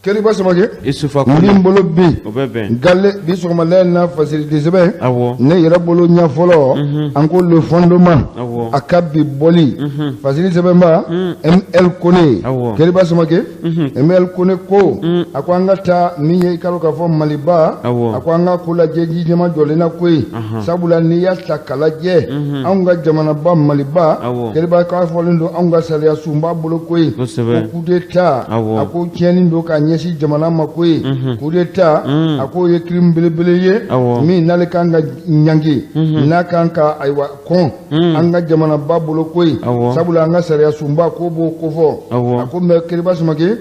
Keriba Samake. Isufa. N b'i bolo bi. O bɛ bɛn. Gale bi sɔgɔmada in na, fasiridi sɛbɛn. Ne yɛrɛ bolo ɲɛ fɔlɔ, an ko Le Fondement. A ka bi bɔli fasiri sɛbɛnba ML Kone. Keriba Samake, ML Kone ko a ko an ka taa min ye, i ka dɔn k'a fɔ Maliba. A ko an ka ko lajɛ ji ɲɛma jɔlen na koyi, sabula n'i y'a ta k'a lajɛ, anw ka jamanaba Maliba, Keriba, k'a fɔlen don anw ka sariya sunba bolo koyi ko coup d'état, a ko tiɲɛni don ka ɲɛsin jamana ma koyi. Coup d'état, a k'o ye crime belebele ye min n'ale kan ka ɲangi, n'a kan ka, ayiwa, kɔn an ka jamanaba bolo koyi, sabula an ka sariya sunba ko b'o kofɔ. A ko mais, Keriba Samake,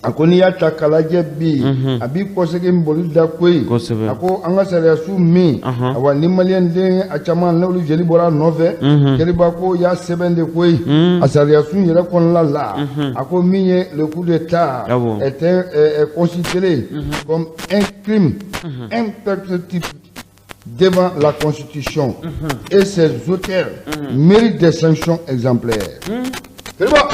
a ko n'i y'a ta k'a lajɛ bi, a b'i kɔsegin boli da koyi. A ko an ka sariya sun min, awa, ni maliyɛn den a caman n'olu jeli bɔra a nɔfɛ, Keriba ko y'a sɛbɛn de koyi a sariya sun yɛrɛ kɔnɔna la. A ko min ye le coup d'état est considéré comme un crime imprescriptible devant la Constitution et ses auteurs méritent des sanctions exemplaires. Keriba,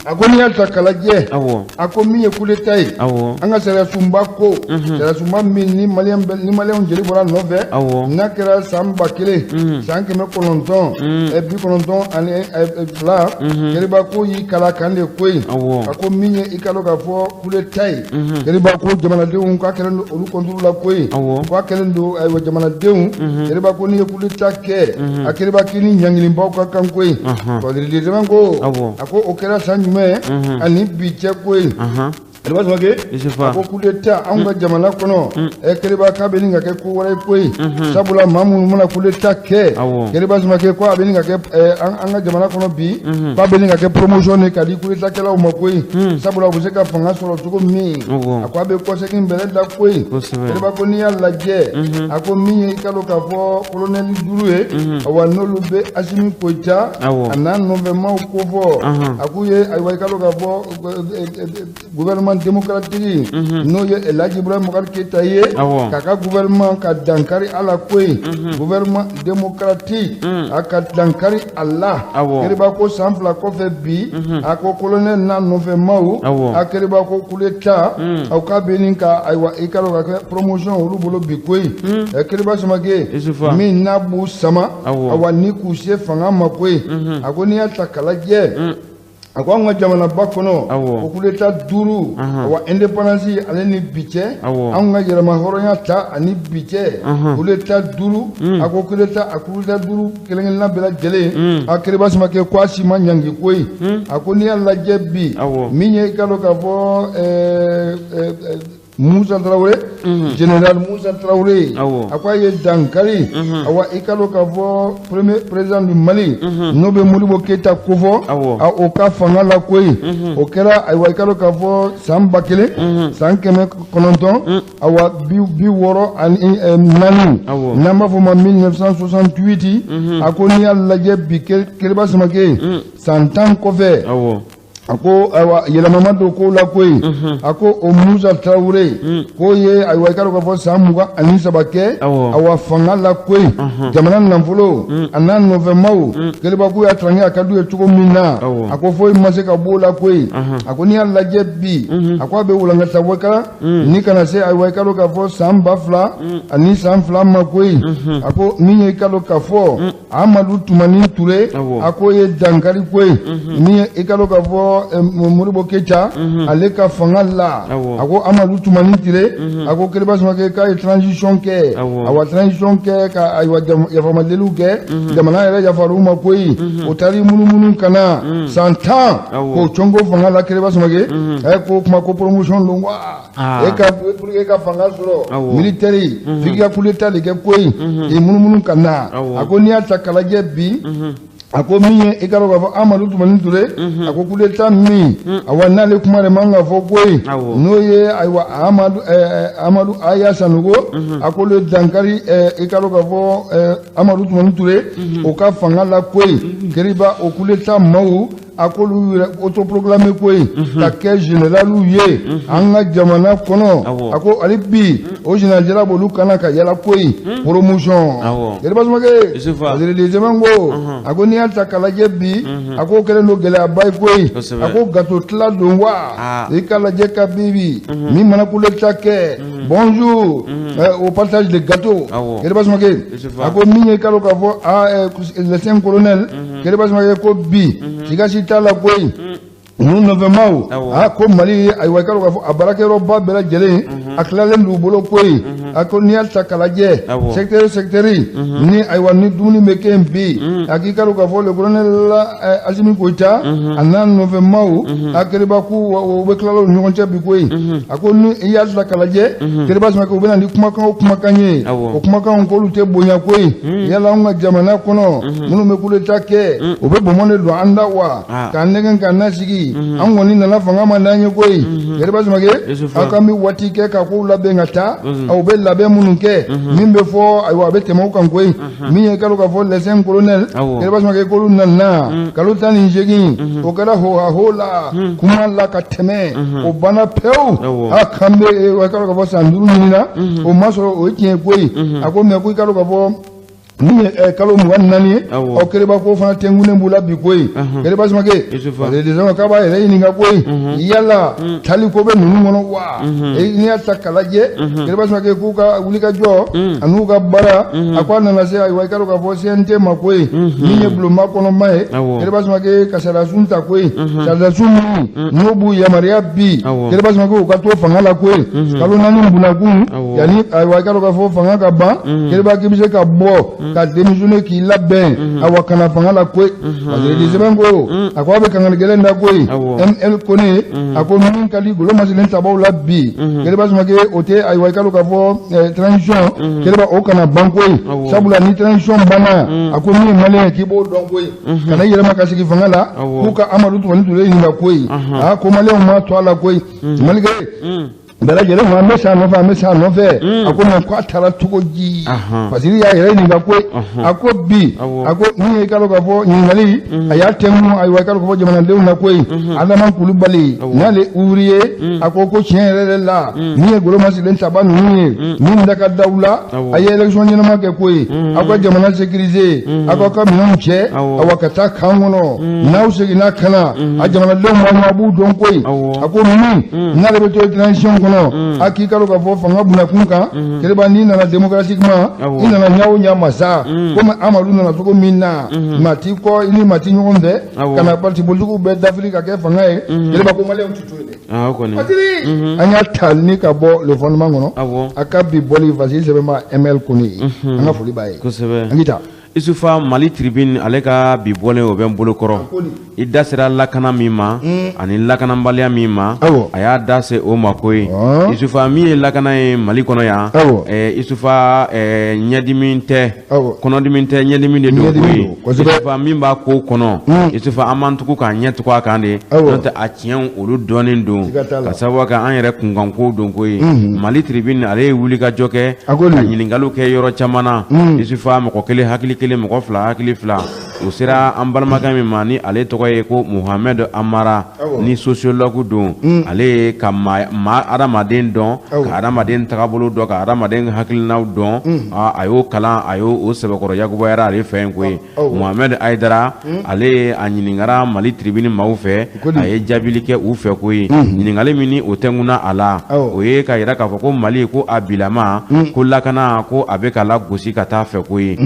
a ko n'i y'a ta k'a lajɛ, a ko min ye coup d'état ye, an ka sariya sunba ko, sariya sunba min ni maliyɛn bɛɛ, ni maliyɛnw jeli bɔra a nɔfɛ, n'a kɛra san 1992, Keriba ko y'i kala kan de koyi. A ko min ye, i ka dɔn k'a fɔ coup d'état ye, Keriba ko jamanadenw k'a kɛlen don olu contre la koyi, k'a kɛlen don, ayiwa, jamanadenw. Keriba ko n'i ye coup d'état kɛ, a Keriba k'i ni ɲangilibaw ka kan koyi. Fasiridi sɛbɛn ko a ko o kɛra san jumɛn ani bi cɛ koyi? Keriba Samake, a ko coup d'état anw ka jamana kɔnɔ, Keriba, k'a bɛ nin ka kɛ ko wɛrɛ ye koyi, sabula maa minnu mana coup d'état kɛ, Keriba Samake, ko a bɛ nin ka kɛ an ka jamana kɔnɔ bi, k'a bɛ nin ka kɛ promotion de ka di coup d'état kɛlaw ma koyi, sabula u bɛ se ka fanga sɔrɔ cogo min. A ko a bɛ kɔsegin bɛlɛ da koyi. Keriba ko n'i y'a lajɛ, a ko min ye, i ka dɔn k'a fɔ colonel duuru ye, awa, n'olu bɛ Asimi Goyita a n'a nɔfɛmaw kofɔ, a k'u ye, ayiwa, i ka dɔn k'a fɔ gouvernement démocratique, n'o ye El Hadji Ibrahim Boubacar Keïta ye, k'a ka gouvernement ka dankari a la koyi. Gouvernement démocratique, a ka dankari a la. Keriba ko san 2 kɔfɛ bi, a ko colonel n'a nɔfɛmaw, a Keriba ko coup d'état, aw k'a bɛ nin ka, ayiwa, i ka dɔn ka kɛ promotion olu bolo bi koyi. Keriba Samake, min n'a b'u sama, awa, ni k'u se fanga ma koyi. A ko n'i y'a ta k'a lajɛ, a ko an ka jamanaba kɔnɔ, o coup d'état duuru, awa, indépendance ale ni bi cɛ, anw ka yɛrɛma hɔrɔnya ta ani bi cɛ, coup d'état duuru. A ko coup d'état, a coup d'état duuru kelen kelenna bɛɛ lajɛlen, a Keriba Samake ko a si ma ɲangi koyi. A ko n'i y'a lajɛ bi, min ye, i ka dɔn k'a fɔ Musa Tarawele, général Musa Tarawele, a ko a ye dankari, awa, i ka dɔn k'a fɔ premier président du Mali, n'o bɛ Modibo Keyita kofɔ, a o ka fanga la koyi. O kɛra, ayiwa, i ka dɔn k'a fɔ san 1964, n'an b'a fɔ o ma 1968. A ko n'i y'a lajɛ bi, Keriba Samake, san 10 kɔfɛ, a ko, ayiwa, yɛlɛma ma don kow la koyi. A ko o Musa Tarawele k'o ye, ayiwa, i ka dɔn k'a fɔ san 23 kɛ, awa, fanga la koyi. Jamana nafolo a n'a nɔfɛmaw, Keriba k'u y'a tarange a ka d'u ye cogo min na, a ko foyi ma se ka b'o la koyi. A ko n'i y'a lajɛ bi, a ko a bɛ walankata kala ni kana se, ayiwa, i ka dɔn k'a fɔ san 2002 ma koyi. A ko min ye, i ka dɔn k'a fɔ Amadu Tumani Ture, a k'o ye dankari koyi, min ye, i ka dɔn k'a fɔ Modibo Keyita ale ka fanga la. A ko Amadu Tumani Ture, a ko Keriba Samake k'a ye transition kɛ, awa, transition kɛ ka, ayiwa, yafamadeliw kɛ, jamana yɛrɛ yafar'u ma koyi. O taar'i munumunu ka na san 10 k'o cɔngo fanga la. Keriba Samake, ɛ, ko kuma ko promotion don wa e ka pour que e ka fanga sɔrɔ militaire, f'i ka coup d'état de kɛ koyi, k'i munumunu ka na. A ko n'i y'a ta k'a lajɛ bi, a ko min ye, i ka dɔn k'a fɔ Amadu Tumani Ture, a ko coup d'état min, awa, n'ale kuma de man ka fɔ koyi, n'o ye, ayiwa, Amadu Aya Sanogo, a ko le dankari, i ka dɔn k'a fɔ Amadu Tumani Ture o ka fanga la koyi. Keriba, o coup d'état maaw a k'olu yɛrɛ autoproclamé koyi ka kɛ généraliw ye an ka jamana kɔnɔ. A ko hali bi o général jala b'olu kana ka yala koyi promotion. Jeliba Samake, Waziri sɛbɛn ko a ko n'i y'a ta k'a lajɛ bi, a ko kɛlen don gɛlɛyaba ye koyi. A ko gâteau tila don wa, i k'a lajɛ ka bi min mana coup d'état kɛ, bonjour au partage de gâteau. Jeliba Samake, a ko min ye kalo k'a fɔ les 5 colonels, Jeliba Samake ko bi siga si t'a la koyi, ninnu nɔfɛmaw a ko Mali, ayiwa, i ka dɔn k'a fɔ a baarakɛyɔrɔba bɛɛ lajɛlen a tilalen d'u bolo koyi. A ko n'i y'a ta k'a lajɛ, secteur secteur ni, ayiwa, ni dumuni bɛ kɛ yen bi, a k'i ka dɔn k'a fɔ le colonel Assimi Goïta a n'a nɔfɛmaw a kɛlɛba k'u u bɛ tila u ni ɲɔgɔn cɛ bi koyi. A ko ni i y'a ta k'a lajɛ, Jeliba Samake, u bɛ na ni kumakan o kumakan ye, o kumakanw k'olu tɛ bonya koyi. Yala anw ka jamana kɔnɔ, minnu bɛ coup d'état kɛ, u bɛ bɔnbɔn de don an da wa k'an nɛgɛn k'an nasigi? An kɔni nana fanga ma d'an ye koyi. Jeliba Samake, aw k'an bɛ waati kɛ ka kow labɛn ka taa, aw bɛ labɛn minnu kɛ, min bɛ fɔ, ayiwa, a bɛ tɛmɛ o kan koyi. Min ye kalo k'a fɔ les 5 colonels, Jeliba Samake, k'olu nana kalo 18, o kɛra hoha la kuma la ka tɛmɛ, o banna pewu. A k'an bɛ kalo k'a fɔ san 5 ɲinina, o ma sɔrɔ, o ye tiɲɛ koyi. A ko mɛ ko i kalo k'a fɔ min ye kalo 24 ye, ɔ Kɛlɛba ko fana tɛnkunnen b'u la bi koyi. Kɛlɛba Samake, k'a b'a yɛrɛ ɲininka koyi, yala tali ko bɛ ninnu kɔnɔ wa? N'i y'a ta k'a lajɛ, Kɛlɛba Samake, k'u ka wulikajɔ an'u ka baara, a ko a nana se, ayiwa, i ka dɔn k'a fɔ CNT ma koyi, min ye bulonba kɔnɔma ye. Kɛlɛba Samake, ka sariyasun ta koyi, sariyasun min n'o b'u yamaruya bi, Kɛlɛba Samake, u ka to fanga la koyi kalo 4 bunakun yanni, ayiwa, i ka dɔn k'a fɔ fanga ka ban. Kɛlɛba k'i bɛ se ka bɔ ka démissionner k'i labɛn, awa, kana fanga la koyi. Waziri sɛbɛn ko a ko a bɛ kangari gɛlɛn da koyi ML Kone. A ko min ka di golo masilen tabaw la bi, Kɛlɛba Samake, o tɛ, ayiwa, i ka dɔn k'a fɔ transition, Kɛlɛba, o kana ban koyi. Sabula ni transition banna, a ko min ye malien ye, k'i b'o dɔn koyi, kana yɛlɛma ka sigi fanga la k'u ka Amadu Tumani Ture ɲininka koyi. A ko malienw ma to a la koyi, Malikɛ bɛɛ lajɛlen ko an bɛ sa nɔfɛ, an bɛ sa nɔfɛ. A ko mɛ ko a taara cogo di? Fasiri y'a yɛrɛ ɲininka koyi. A ko bi, a ko min ye i ka dɔn k'a fɔ ɲininkali a y'a tɛnku, ayiwa, i ka dɔn k'a fɔ jamanadenw na koyi. Adama Kulubali n'ale ouvrier, a ko ko tiɲɛ yɛrɛ yɛrɛ la, min ye golo masilen taba ninnu ye min da ka daw la, a ye élection ɲɛnama kɛ koyi, aw ka jamana sécuriser, aw k'aw ka minɛnw cɛ, awa, ka taa kan kɔnɔ. N'aw seginna ka na, a jamanadenw b'aw a b'u dɔn koyi. A ko min n'ale bɛ to transition kɔnɔ, a k'i ka dɔn k'a fɔ fanga bunakun kan, Kɛlɛba, n'i nana démocratiquement, i nana ɲa o ɲa ma sa, komi Amadu nana cogo min na, maa t'i kɔ, i ni maa ti ɲɔgɔn fɛ, ka na parti politique bɛɛ dafiri ka kɛ fanga ye. Kɛlɛba ko malienw ti to yen dɛ. Fasiri, an y'a ta ni ka bɔ le fondement kɔnɔ, a ka bi bɔli Fasiri sɛbɛn ma ML Kone ye, an ka foli b'a ye. Kosɛbɛ. An k'i ta. Isufa, Mali Tribune ale ka bi bɔlen, o bɛ n bolo kɔrɔ. I da sera lakana min ma ani lakanabaliya min ma, a y'a da se o ma koyi. Isufa, min ye lakana ye Mali kɔnɔ yan, Isufa, ɲɛdimi tɛ, kɔnɔdimi tɛ, ɲɛdimi de don koyi. Isufa, min b'a ko kɔnɔ, Isufa, an b'an tugu k'an ɲɛ tugu a kan de, n'o tɛ a tiɲɛw olu dɔnnen don, ka sababu kɛ an yɛrɛ kunkanko don koyi. Mali Tribune ale ye wulikajɔ kɛ ka ɲininkaliw kɛ yɔrɔ caman na. Isufa, mɔgɔ kelen hakili kelen, mɔgɔ fila hakili fila, o sera an balimakɛ min ma ni ale tɔgɔ ye ko Mohamed Amara, ni sociologue don. Ale ye ka maa adamaden dɔn, ka adamaden tagabolo dɔn, ka adamaden hakilinaw dɔn. A y'o kalan, a y'o o sɛbɛkɔrɔ yakubayara ale fɛ yen koyi. Mohamed Aidara, ale ye a ɲininkara Mali Tribune maaw fɛ, a ye jaabili kɛ u fɛ koyi. Ɲininkali min ni o tɛnkunna a la, o ye ka yira k'a fɔ ko Mali ko a bilama ko lakana ko a bɛ ka lagosi ka taa fɛ koyi,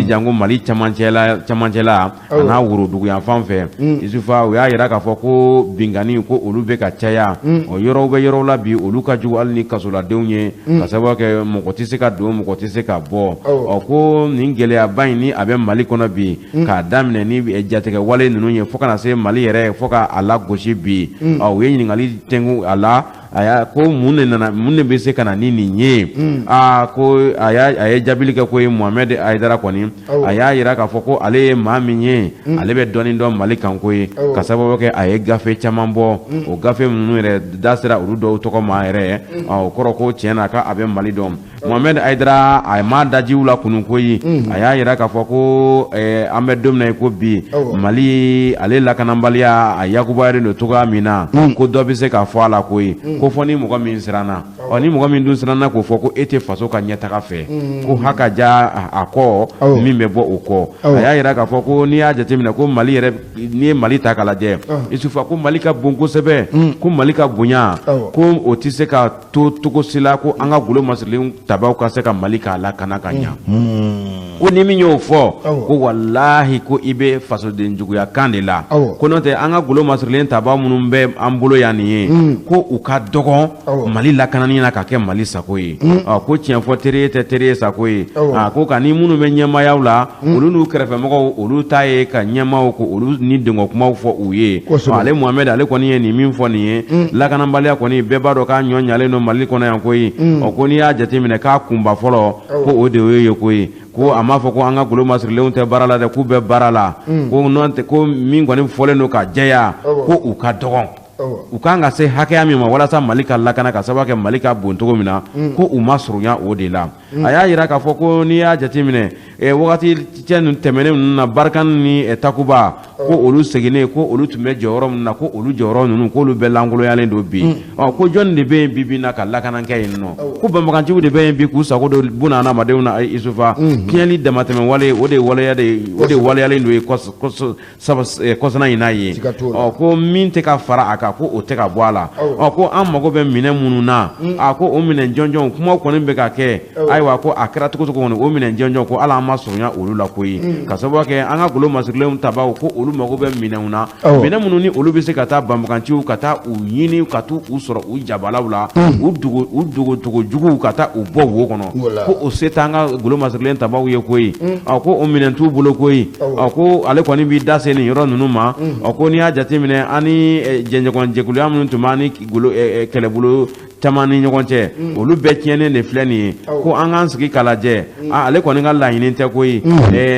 janko Mali camancɛla a n'a worodugu fan fɛ. Isufa, u y'a yira k'a fɔ ko binkanni ko olu bɛ ka caya o yɔrɔw bɛ yɔrɔw la bi, olu ka jugu hali ni kasoladenw ye, ka sababu kɛ mɔgɔ tɛ se ka don, mɔgɔ tɛ se ka bɔ. Ɔ ko nin gɛlɛyaba in ni a bɛ Mali kɔnɔ bi, k'a daminɛ ni jatigɛ wale ninnu ye fo ka na se Mali yɛrɛ fo ka a lagosi bi. Ɔ u ye ɲininkali tɛnku a la, a y'a ko mun de nana, mun de bɛ se ka na ni nin ye? Aa, ko a ye jaabili kɛ ko ye Mohamed Aidara kɔni, a y'a yira k'a fɔ ko ale ye maa min ye, ale bɛ dɔɔnin dɔn Mali kan ko ye, ka sababu kɛ a ye gafe caman bɔ. O gafe ninnu yɛrɛ da sera olu dɔw tɔgɔ ma yɛrɛ. O kɔrɔ ko tiɲɛ na k'a bɛ Mali dɔn. Mohamed Haidara a ma dajiw la kunun koyi, a y'a yira k'a fɔ ko an bɛ don min na i ko bi, Mali ale lakanabaliya a yakubayalen don cogoya min na, ko dɔ bɛ se ka fɔ a la koyi, ko fɔ ni mɔgɔ min siranna. Ɔ, ni mɔgɔ min dun siranna k'o fɔ ko e tɛ faso ka ɲɛtaga fɛ, ko ha ka ja a kɔ min bɛ bɔ o kɔ. A y'a yira k'a fɔ ko n'i y'a jateminɛ ko Mali yɛrɛ, n'i ye Mali ta k'a lajɛ, Isufa, ko Mali ka bon kosɛbɛ, ko Mali ka bonya, ko o tɛ se ka to cogo si la ko an ka golo masirilen tabaw ka se ka Mali k'a lakana ka ɲa. Ko ni min y'o fɔ, ko walahi ko i bɛ fasoden juguya kan de la. Ko n'o tɛ, an ka golo masirilen tabaw minnu bɛ an bolo yan nin ye, ko u ka dɔgɔn Mali lakanani na ka kɛ Mali sago ye. Ɔ, ko tiɲɛ fɔ teri ye tɛ teri ye sago ye. A ko ka ni minnu bɛ ɲɛmaayaw la, olu n'u kɛrɛfɛmɔgɔw, olu ta ye ka ɲɛmaaw ko olu ni dengɔ kumaw fɔ u ye. Ale Mohamed, ale kɔni ye nin min fɔ nin ye, lakanabaliya kɔni, bɛɛ b'a dɔn k'a ɲɔ ɲalen don Mali kɔnɔ yan koyi. Ɔ, ko n'i y'a jateminɛ k'a kunba fɔlɔ, ko o de ye koyi. Ko a m'a fɔ ko an ka golo masirilenw tɛ baara la dɛ, k'u bɛ baara la. Ko n'o tɛ, ko min kɔni fɔlen don ka jɛya, ko u ka dɔgɔn, u kan ka se hakɛya min ma walasa Mali ka lakana, ka sababu kɛ Mali ka bon cogo min na, ko u ma surunya o de la. A y'a yira k'a fɔ ko n'i y'a jateminɛ, wagati cɛ ninnu tɛmɛnen ninnu na, Barkhane ni Takuba, ko olu seginnen, ko olu tun bɛ jɔyɔrɔ min na, ko olu jɔyɔrɔ ninnu, k'olu bɛɛ lankoloyalen don bi. Ɔ, ko jɔnni de bɛ yen bi bi in na ka lakana kɛ yen nɔ? Ko banbaganciw de bɛ yen bi k'u sago don buna adamadenw na. Isufa, tiɲɛli damatɛmɛ wale, o de waleya de, o de waleyalen don ye kɔsana in n'a ye. Ɔ, ko min tɛ ka fara a kan, ko o tɛ ka bɔ a la. Ɔ, ko an mago bɛ minɛn minnu na, a ko o minɛn jɔnjɔnw, kumaw kɔni bɛ ka kɛ. Ayiwa, ko a kɛra cogo cogo kɔni, o minɛn jɔnjɔn, ko hali an ma surunya olu la koyi, ka sababu kɛ an ka golo masirilenw tabaw, ko olu mago bɛ minɛnw na, minɛn minnu ni olu bɛ se ka taa banbaganciw ka taa u ɲini, ka t'u u sɔrɔ u jabalaw la, u dogo, u dogo cogo juguw, ka taa u bɔ wo kɔnɔ, ko o se t'an ka golo masirilen tabaw ye koyi. Ɔ, ko o minɛn t'u bolo koyi. Ɔ, ko ale kɔni b'i da se nin yɔrɔ ninnu ma. Ɔ, ko n'i y'a jateminɛ, an ni jɛɲɔgɔn jɛkuluya minnu tun b'an ni golo kɛlɛbolo caman ni ɲɔgɔn cɛ, olu bɛɛ tiɲɛnen de filɛ nin ye, ko an k'an sigi k'a lajɛ. Ale kɔni ka laɲini tɛ koyi.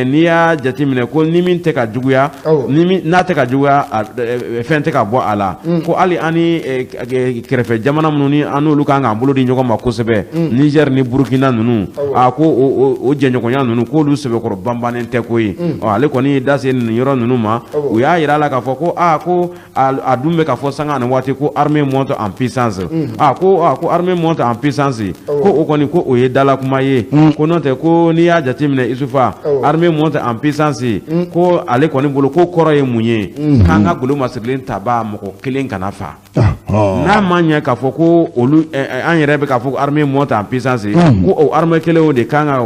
N'i y'a jateminɛ ko ni min tɛ ka juguya, ni min n'a tɛ ka juguya, fɛn tɛ ka bɔ a la, ko hali an ni kɛrɛfɛ jamana minnu ni an n'olu kan k'an bolo di ɲɔgɔn ma kosɛbɛ, Niger ni Burukina ninnu, a ko o jɛɲɔgɔnya ninnu, k'olu sɛbɛkɔrɔ banbannen tɛ koyi. Ɔ, ale kɔni y'i da se nin yɔrɔ ninnu ma. U y'a yira a la k'a fɔ ko aa, ko a dun bɛ ka fɔ sanga ani waati ko armée monte en puissance. A ko a ko armée monte en puissance, ko o kɔni, ko o ye dalakuma ye. Ko n'o tɛ, ko n'i y'a jateminɛ, Isufa, armée monte en puissance, ko ale kɔni bolo, ko kɔrɔ ye mun ye? K'an ka golo masirilen taba mɔgɔ kelen kana fa. N'a ma ɲɛ k'a fɔ ko olu, an yɛrɛ bɛ k'a fɔ ko armée monte en puissance, ko o armée kelen o de kan ka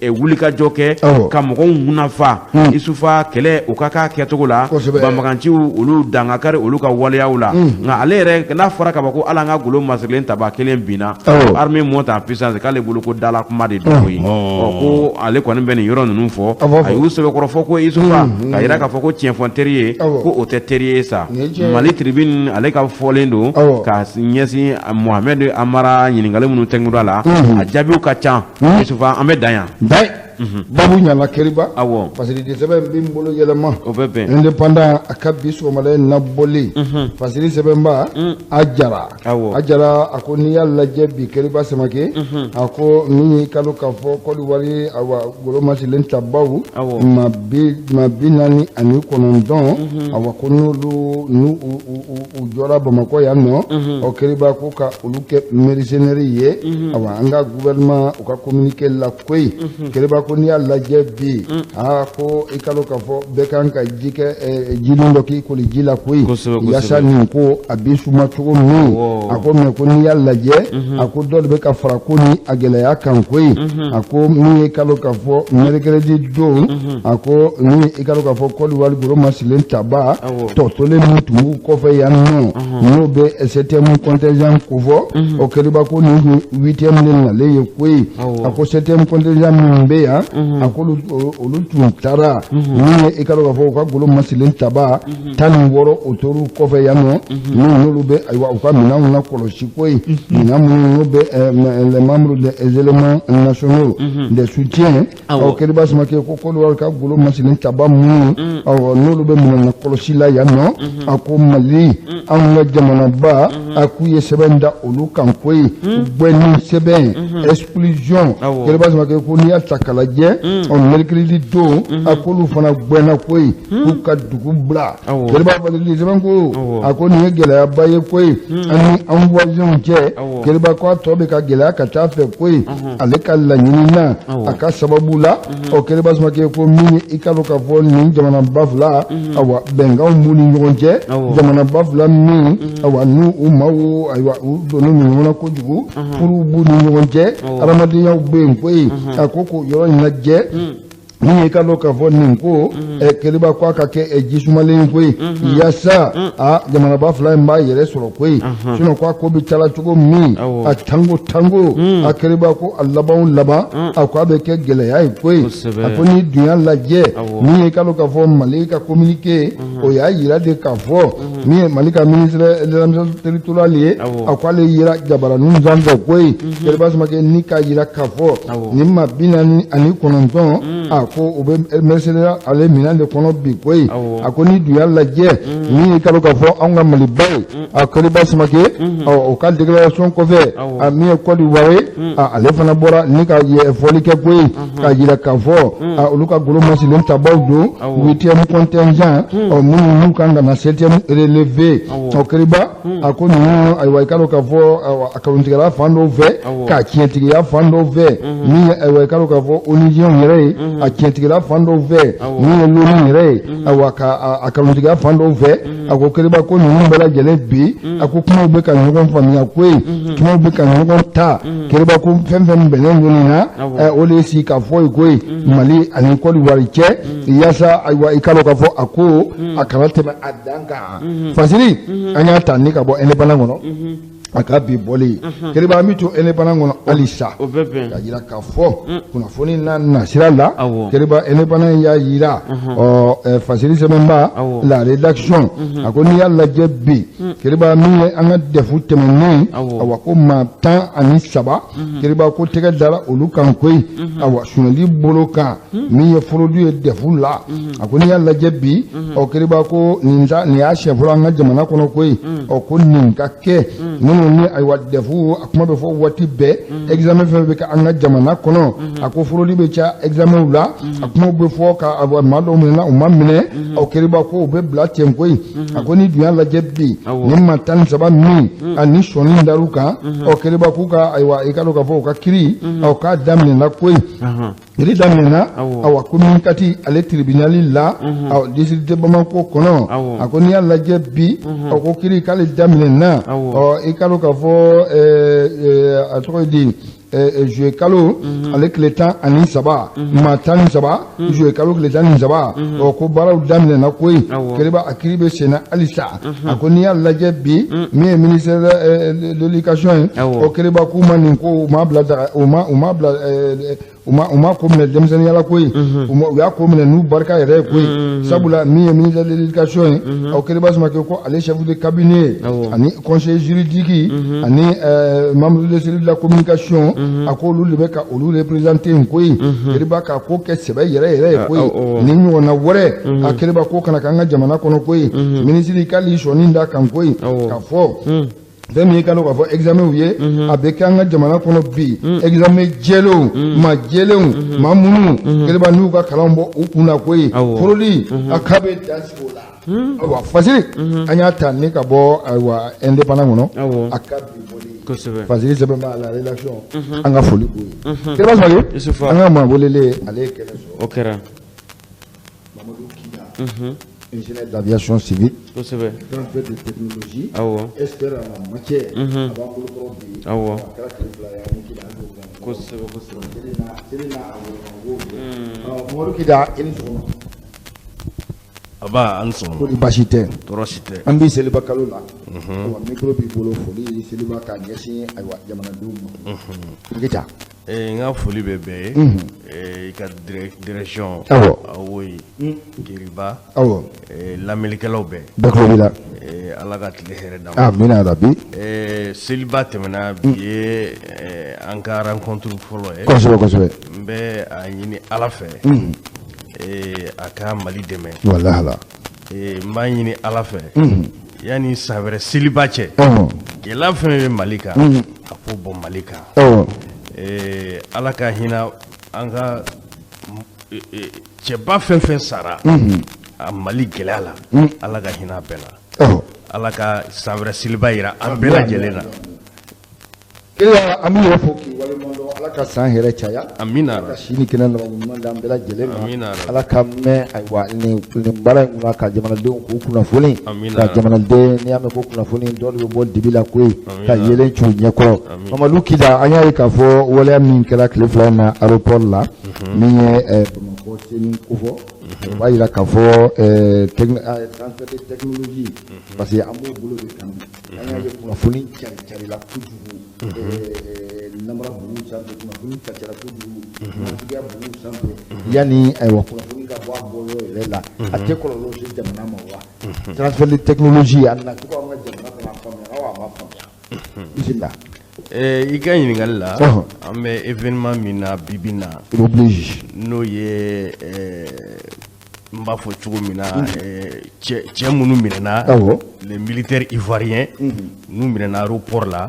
wulikajɔ kɛ ka mɔgɔw nafa. Isufa, kɛlɛ o ka k'a kɛcogo la, banbaganciw olu dangakari olu ka waleyaw la. Nka ale yɛrɛ, n'a fɔra k'a fɔ ko hali an ka golo masirilen taba kelen binna, armée monte en puissance, k'ale bolo ko dala kuma de don koyi. Ɔ, ko ale kɔni bɛ nin yɔrɔ ninnu fɔ. A y'u sɛbɛkɔrɔ fɔ ko Isufa, ka yira k'a fɔ ko tiɲɛfɔ teri ye, ko o tɛ teri ye sa. Mali Tribune, ale ka fɔlen don ka ɲɛsin Mohamed Amara ɲininkali minnu tɛnkura la, a jaabiw ka ca. Isufa, an bɛ dan yan. Babu ɲana keriba. Parce que sɛbɛn bɛ n bolo yɛlɛma. O bɛ bɛn. Indépendant, a ka bi sɔgɔmada in nabɔlen, fasiri sɛbɛnba a jara a jara, a ko n'i y'a lajɛ bi, Keriba Samake, a ko min ye kalo k'a fɔ Kɔdiwari, awa, golo masilen tabaw maa 49, awa, ko n'olu n'u u jɔra Bamakɔ yan nɔ. Ɔ, Keriba, ko ka olu kɛ mercenaires ye. Awa, an ka gouvernement u ka communiqué la koyi. Keriba, ko n'i y'a lajɛ bi, aa, ko i ka dɔn k'a fɔ bɛɛ kan ka ji kɛ jinin dɔ k'i koli ji la koyi, yaasa nin ko a bɛ suma cogo min. A ko mɛ, ko n'i y'a lajɛ, a ko dɔ de bɛ ka fara ko ni a gɛlɛya kan koyi. A ko min ye kalo k'a fɔ mercredi don, a ko ni i ka dɔn k'a fɔ Kɔdiwari goro masilen taba tɔ tolen min tun b'u kɔfɛ yan nɔ, n'o bɛ septième contingent kofɔ. O Keriba, ko nin kun huitième de nalen ye koyi. A ko septième contingent min bɛ yan kan, a ko olu tun taara min ye, i ka dɔn k'a fɔ u ka golo masilen taba 16, o tor'u kɔfɛ yan nɔ, min n'olu bɛ, ayiwa, u ka minɛnw na kɔlɔsi ko ye, minɛn minnu n'o bɛ les membres des éléments nationaux de soutien. Awɔ, Keriba Samake ko Côte d'Ivoire ka golo masilen taba minnu, awɔ, n'olu bɛ minɛn na kɔlɔsi la yan nɔ, a ko Mali, anw ka jamanaba, a k'u ye sɛbɛn da olu kan koyi, gbɛnni sɛbɛn, expulsion. Keriba Samake ko n'i y'a ta k'a lajɛ, ɔ, mercredi don, a k'olu fana gbɛnna koyi, k'u ka dugu bila. Keriba Fasiri sɛbɛn ko a ko nin ye gɛlɛyaba ye koyi an ni an voisins cɛ. Keriba ko a tɔ bɛ ka gɛlɛya ka taa fɛ koyi. Ale ka laɲini na, a ka sababu la, ɔ, Keriba Samake ko min ye, i ka dɔn k'a fɔ nin jamanaba fila, awa, bɛnkanw b'u ni ɲɔgɔn cɛ, jamanaba fila min, awa, n'u u maaw, ayiwa, u donnen don ɲɔgɔn na kojugu, furuw b'u ni ɲɔgɔn cɛ, hadamadenya bɛ yen koyi. A ko k'o yɔrɔ in lajɛ, min ye, i ka dɔn k'a fɔ nin ko Keriba ko a ka kɛ jisumalen ye koyi, yaasa a jamanaba fila in b'a yɛrɛ sɔrɔ koyi. Sinon ko a ko bɛ taa cogo min, a tango tango, a Keriba ko a laban o laban, a ko a bɛ kɛ gɛlɛya ye koyi. A ko ni dun y'a lajɛ, min ye, i ka dɔn k'a fɔ Mali ka communiqué, o y'a yira de k'a fɔ min ye Mali ka ministre de l'administration territoriale ye, a ko ale yira jabaraninw sanfɛ koyi. Keriba Samake ni k'a yira k'a fɔ nin maa 49, a ko u bɛ mercenaire ale minɛn de kɔnɔ bi koyi. A ko ni dun y'a lajɛ, min ye kalo k'a fɔ anw ka Maliba ye, a Keriba Samake, ɔ, o ka déclaration kɔfɛ, a min ye Côte d'Ivoire ye, ale fana bɔra ni ka fɔli kɛ koyi, k'a jira k'a fɔ olu ka golo masilen tabaw don, huitième contingent, ɔ, minnu n'u kan ka na septième relevé. Ɔ, Keriba a ko ninnu, ayiwa, i ka dɔn k'a fɔ a kalontigɛla fan dɔw fɛ, k'a tiɲɛtigiya fan dɔw fɛ, min ye, ayiwa, i ka dɔn k'a fɔ ONUsiens yɛrɛ ye, a tiɲɛtigila fan dɔw fɛ, min ye l'ONU yɛrɛ ye, ayiwa, ka a kalontigiya fan dɔw fɛ. A ko Keriba ko ninnu bɛɛ lajɛlen bi, a ko kumaw bɛ ka ɲɔgɔn faamuya koyi, kumaw bɛ ka ɲɔgɔn ta. Keriba ko fɛn fɛn bɛnnen don nin na, o de ye sigi ka fɔ ye koyi Mali ani Côte d'Ivoire cɛ, yaasa, ayiwa, i ka dɔn k'a fɔ a ko a kana tɛmɛ a dan kan. Fasiri, an y'a ta ni ka bɔ Indépendant kɔnɔ, a ka bi bɔlen. Keriba, an bɛ to Indépendant kɔnɔ halisa, ka jira k'a fɔ kunnafoni na nasira la. Keriba, Indépendant y'a yira, ɔ, Fasiri sɛbɛnba, la rédaction, a ko n'i y'a lajɛ bi, Keriba, min ye an ka DEF tɛmɛnen, awa, ko maa 13, Keriba ko tɛgɛ dara olu kan koyi, awa, suɲɛli bolo kan, min ye fraude ye DEF la. A ko n'i y'a lajɛ bi, ɔ, Keriba ko nin ta nin y'a siɲɛ fɔlɔ an ka jamana kɔnɔ koyi, ɔ, ko nin ka kɛ minnu ni, ayiwa, DEF, a kuma bɛ fɔ waati bɛɛ, examen fɛn bɛ kɛ an ka jamana kɔnɔ, a ko fraude bɛ caya examen la, a kumaw bɛ fɔ ka maa dɔw minɛ, u ma minɛ. Ɔ, Keriba ko u bɛ bila ten koyi. A ko ni dun y'a lajɛ bi, nin maa 13 min ani sɔnni dar'u kan, ɔ, Keriba k'u ka, ayiwa, i ka dɔn k'a fɔ u ka kiiri, ɔ, k'a daminɛna koyi, kiiri daminɛna, awa, commune 4 ale tribunal la, aw district de Bamako kɔnɔ. A ko n'i y'a lajɛ bi, ɔ, ko kiiri k'ale daminɛna, ɔ, i ka dɔn k'a fɔ a tɔgɔ ye di, juillet kalo ale tile 13, maa 13, juillet kalo tile 13, ɔ, ko baaraw daminɛna koyi. Keriba, a kiiri bɛ sen na halisa. A ko n'i y'a lajɛ bi, min ye ministère de l'éducation ye, ɔ, Keriba k'u ma nin ko u ma bila daga, u ma bila, u ma ko minɛ denmisɛnninya la koyi, u y'a ko minɛ n'u barika yɛrɛ ye koyi. Sabula min ye ministère de l'éducation ye, ɔ, Keriba Samake ko ale chef de cabinet ani conseiller juridique ani membre de cellule de la communication, a ko olu de bɛ ka olu représenter yen koyi. Keriba k'a ko kɛ sɛbɛ yɛrɛ yɛrɛ ye koyi. Nin ɲɔgɔnna wɛrɛ, a Keriba ko kana k'an ka jamana kɔnɔ koyi. Minisiri k'ale sɔnni da kan koyi, k'a fɔ fɛn min ye, ka dɔn k'a fɔ examen ye, a bɛ kɛ an ka jamana kɔnɔ bi, examen jɛlenw, maa jɛlenw, maa minnu, Keriba, n'u ka kalan bɔ u kun na koyi, fraude a k'a bɛ dan sigi o la. Ayiwa, Fasiri, an y'a ta ni ka bɔ, ayiwa, Indépendant kɔnɔ, a ka bi bɔlen. Fasiri sɛbɛn b'a la rédaction, an ka foli b'o ye. Keriba Samake, an ka maa welelen, ale ye kɛnɛ sɔrɔ. O kɛra. Mamadu Kida, ingénieur d'aviation civile, grand de technologie, expert en la matière, a b'an bolo kɔrɔ bi. A kɛra tile 2 ye, an ni Kida an b'o kan. Kosɛbɛ kosɛbɛ. Seli na, seli na, a wolo. Mamadu Kida, i ni sɔgɔma. Aba, an sɔgɔma. Ko ni baasi tɛ? Tɔɔrɔ si tɛ. An b'i seliba kalo la. Ayiwa, micro b'i bolo, foli seliba k'a ɲɛsin, ayiwa, jamanadenw ma. Kita. N ka foli bɛ bɛɛ ye, i ka direction, awoyi Geriba, lamɛnnikɛlaw bɛɛ, bɛɛ tulo b'i la. Ala ka tile hɛrɛ d'an ma. Amina yarabi. Seliba tɛmɛna, bi ye an ka rencontre fɔlɔ ye. Kosɛbɛ kosɛbɛ. N bɛ a ɲini Ala fɛ, a ka Mali dɛmɛ. Walahi. N b'a ɲini Ala fɛ, yanni san wɛrɛ seliba cɛ, gɛlɛya fɛn fɛn bɛ Mali kan, a k'o bɔ Mali kan. Ala ka hinɛ an ka cɛba fɛn fɛn sara a Mali gɛlɛya la, Ala ka hinɛ a bɛɛ la. Ala ka san wɛrɛ seliba yira an bɛɛ lajɛlen na. Keleya, an b'i yɛrɛ fo k'i waleɲuman dɔn. Ala ka san hɛrɛ caya. Amina. Ala ka si ni kɛnɛya laban ɲuman d'an bɛɛ lajɛlen ma. Amina. Ala ka mɛn ayiwa nin baara in kunna ka jamanadenw k'u kunnafoni. Amina. Ka jamanaden, n'i y'a mɛn ko kunnafoni, dɔ de bɛ bɔ dibi la koyi ka yeelen c'u ɲɛkɔrɔ. Mamadu Kida, an y'a ye k'a fɔ waleya min kɛra tile 2 in na aéroport la, min ye Bamakɔ seli kofɔ, o b'a jira k'a fɔ transfert de technologie, parce que an b'o bolo de kan bi. An y'a ye kunnafoni cari carila kojugu namara bugu sanfɛ, kunnafoni cari kojugu natigiya bugu sanfɛ. Yanni ayiwa kunnafoni ka bɔ a bɔyɔrɔ yɛrɛ la, a tɛ kɔlɔlɔ se jamana ma wa? Transfert de technologie a nacogo an ka jamana kɔnɔ, a faamuyara wa a ma faamuya? Bisimila. I ka ɲininkali la, an bɛ événement min na bi bi in na, oblige, n'o ye n b'a fɔ cogo min na, cɛ minnu minɛna, les militaires ivoiriens n'u minɛna aéroport la,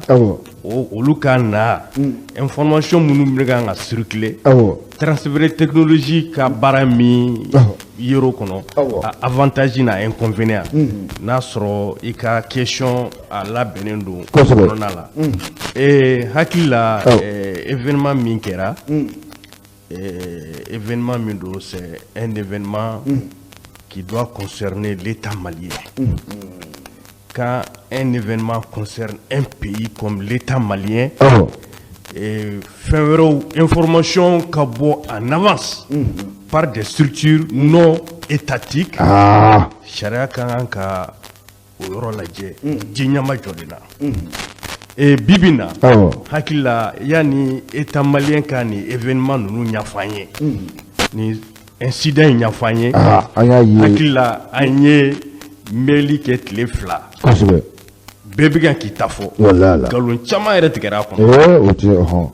olu ka na information minnu bɛ kan ka circuler, transfert technologie ka baara min yer'o kɔnɔ, a avantage n'a inconvénient, n'a sɔrɔ i ka question a labɛnnen don kɔnɔna la. Hakili la, événement min kɛra, événement min don, c'est un événement qui doit concerner l'État malien. Quand un événement concerne un pays comme l'État malien, fɛn wɛrɛw information ka bɔ en avance par des structures non étatiques, sariya ka kan ka o yɔrɔ lajɛ diɲɛma jɔlen na. Bi bi in na, hakili la, yanni État malien ka nin événement ninnu ɲɛfɔ an ye, nin incident in ɲɛfɔ an ye, an y'a ye, hakili la, an ye mɛnli kɛ tile 2. Bɛɛ bɛ kan k'i ta fɔ. Walahi. Nkalon caman yɛrɛ tigɛra a kɔnɔ. O tɛ hɔn.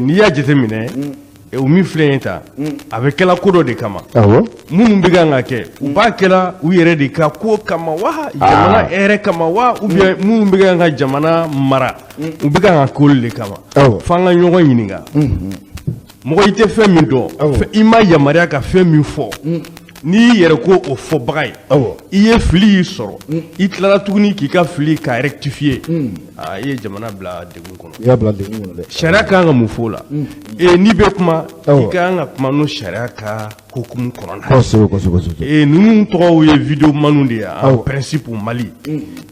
N'i y'a jateminɛ, o min filɛ nin ye tan, a bɛ kɛla ko dɔ de kama. Minnu bɛ kan ka kɛ, u b'a kɛla u yɛrɛ de ka ko kama wa, jamana hɛrɛ kama wa, ou bien minnu bɛ kan ka jamana mara, u bɛ kan ka k'olu de kama. F'an ka ɲɔgɔn ɲininka. Mɔgɔ i tɛ fɛn min dɔn, i ma yamaruya ka fɛn min fɔ, n'i y'i yɛrɛ ko o fɔbaga ye, i ye fili y'i sɔrɔ, i tilara tuguni k'i ka fili k'a rectifier, i ye jamana bila degun kɔnɔ. I y'a bila degun kɔnɔ dɛ. Sariya kan ka mun fɔ o la? N'i bɛ kuma, i kan ka kuma n'o sariya ka hokumu kɔnɔna. Kosɛbɛ kosɛbɛ kosɛbɛ. Ninnu tɔgɔw ye vidéomanw de ye en principe au Mali.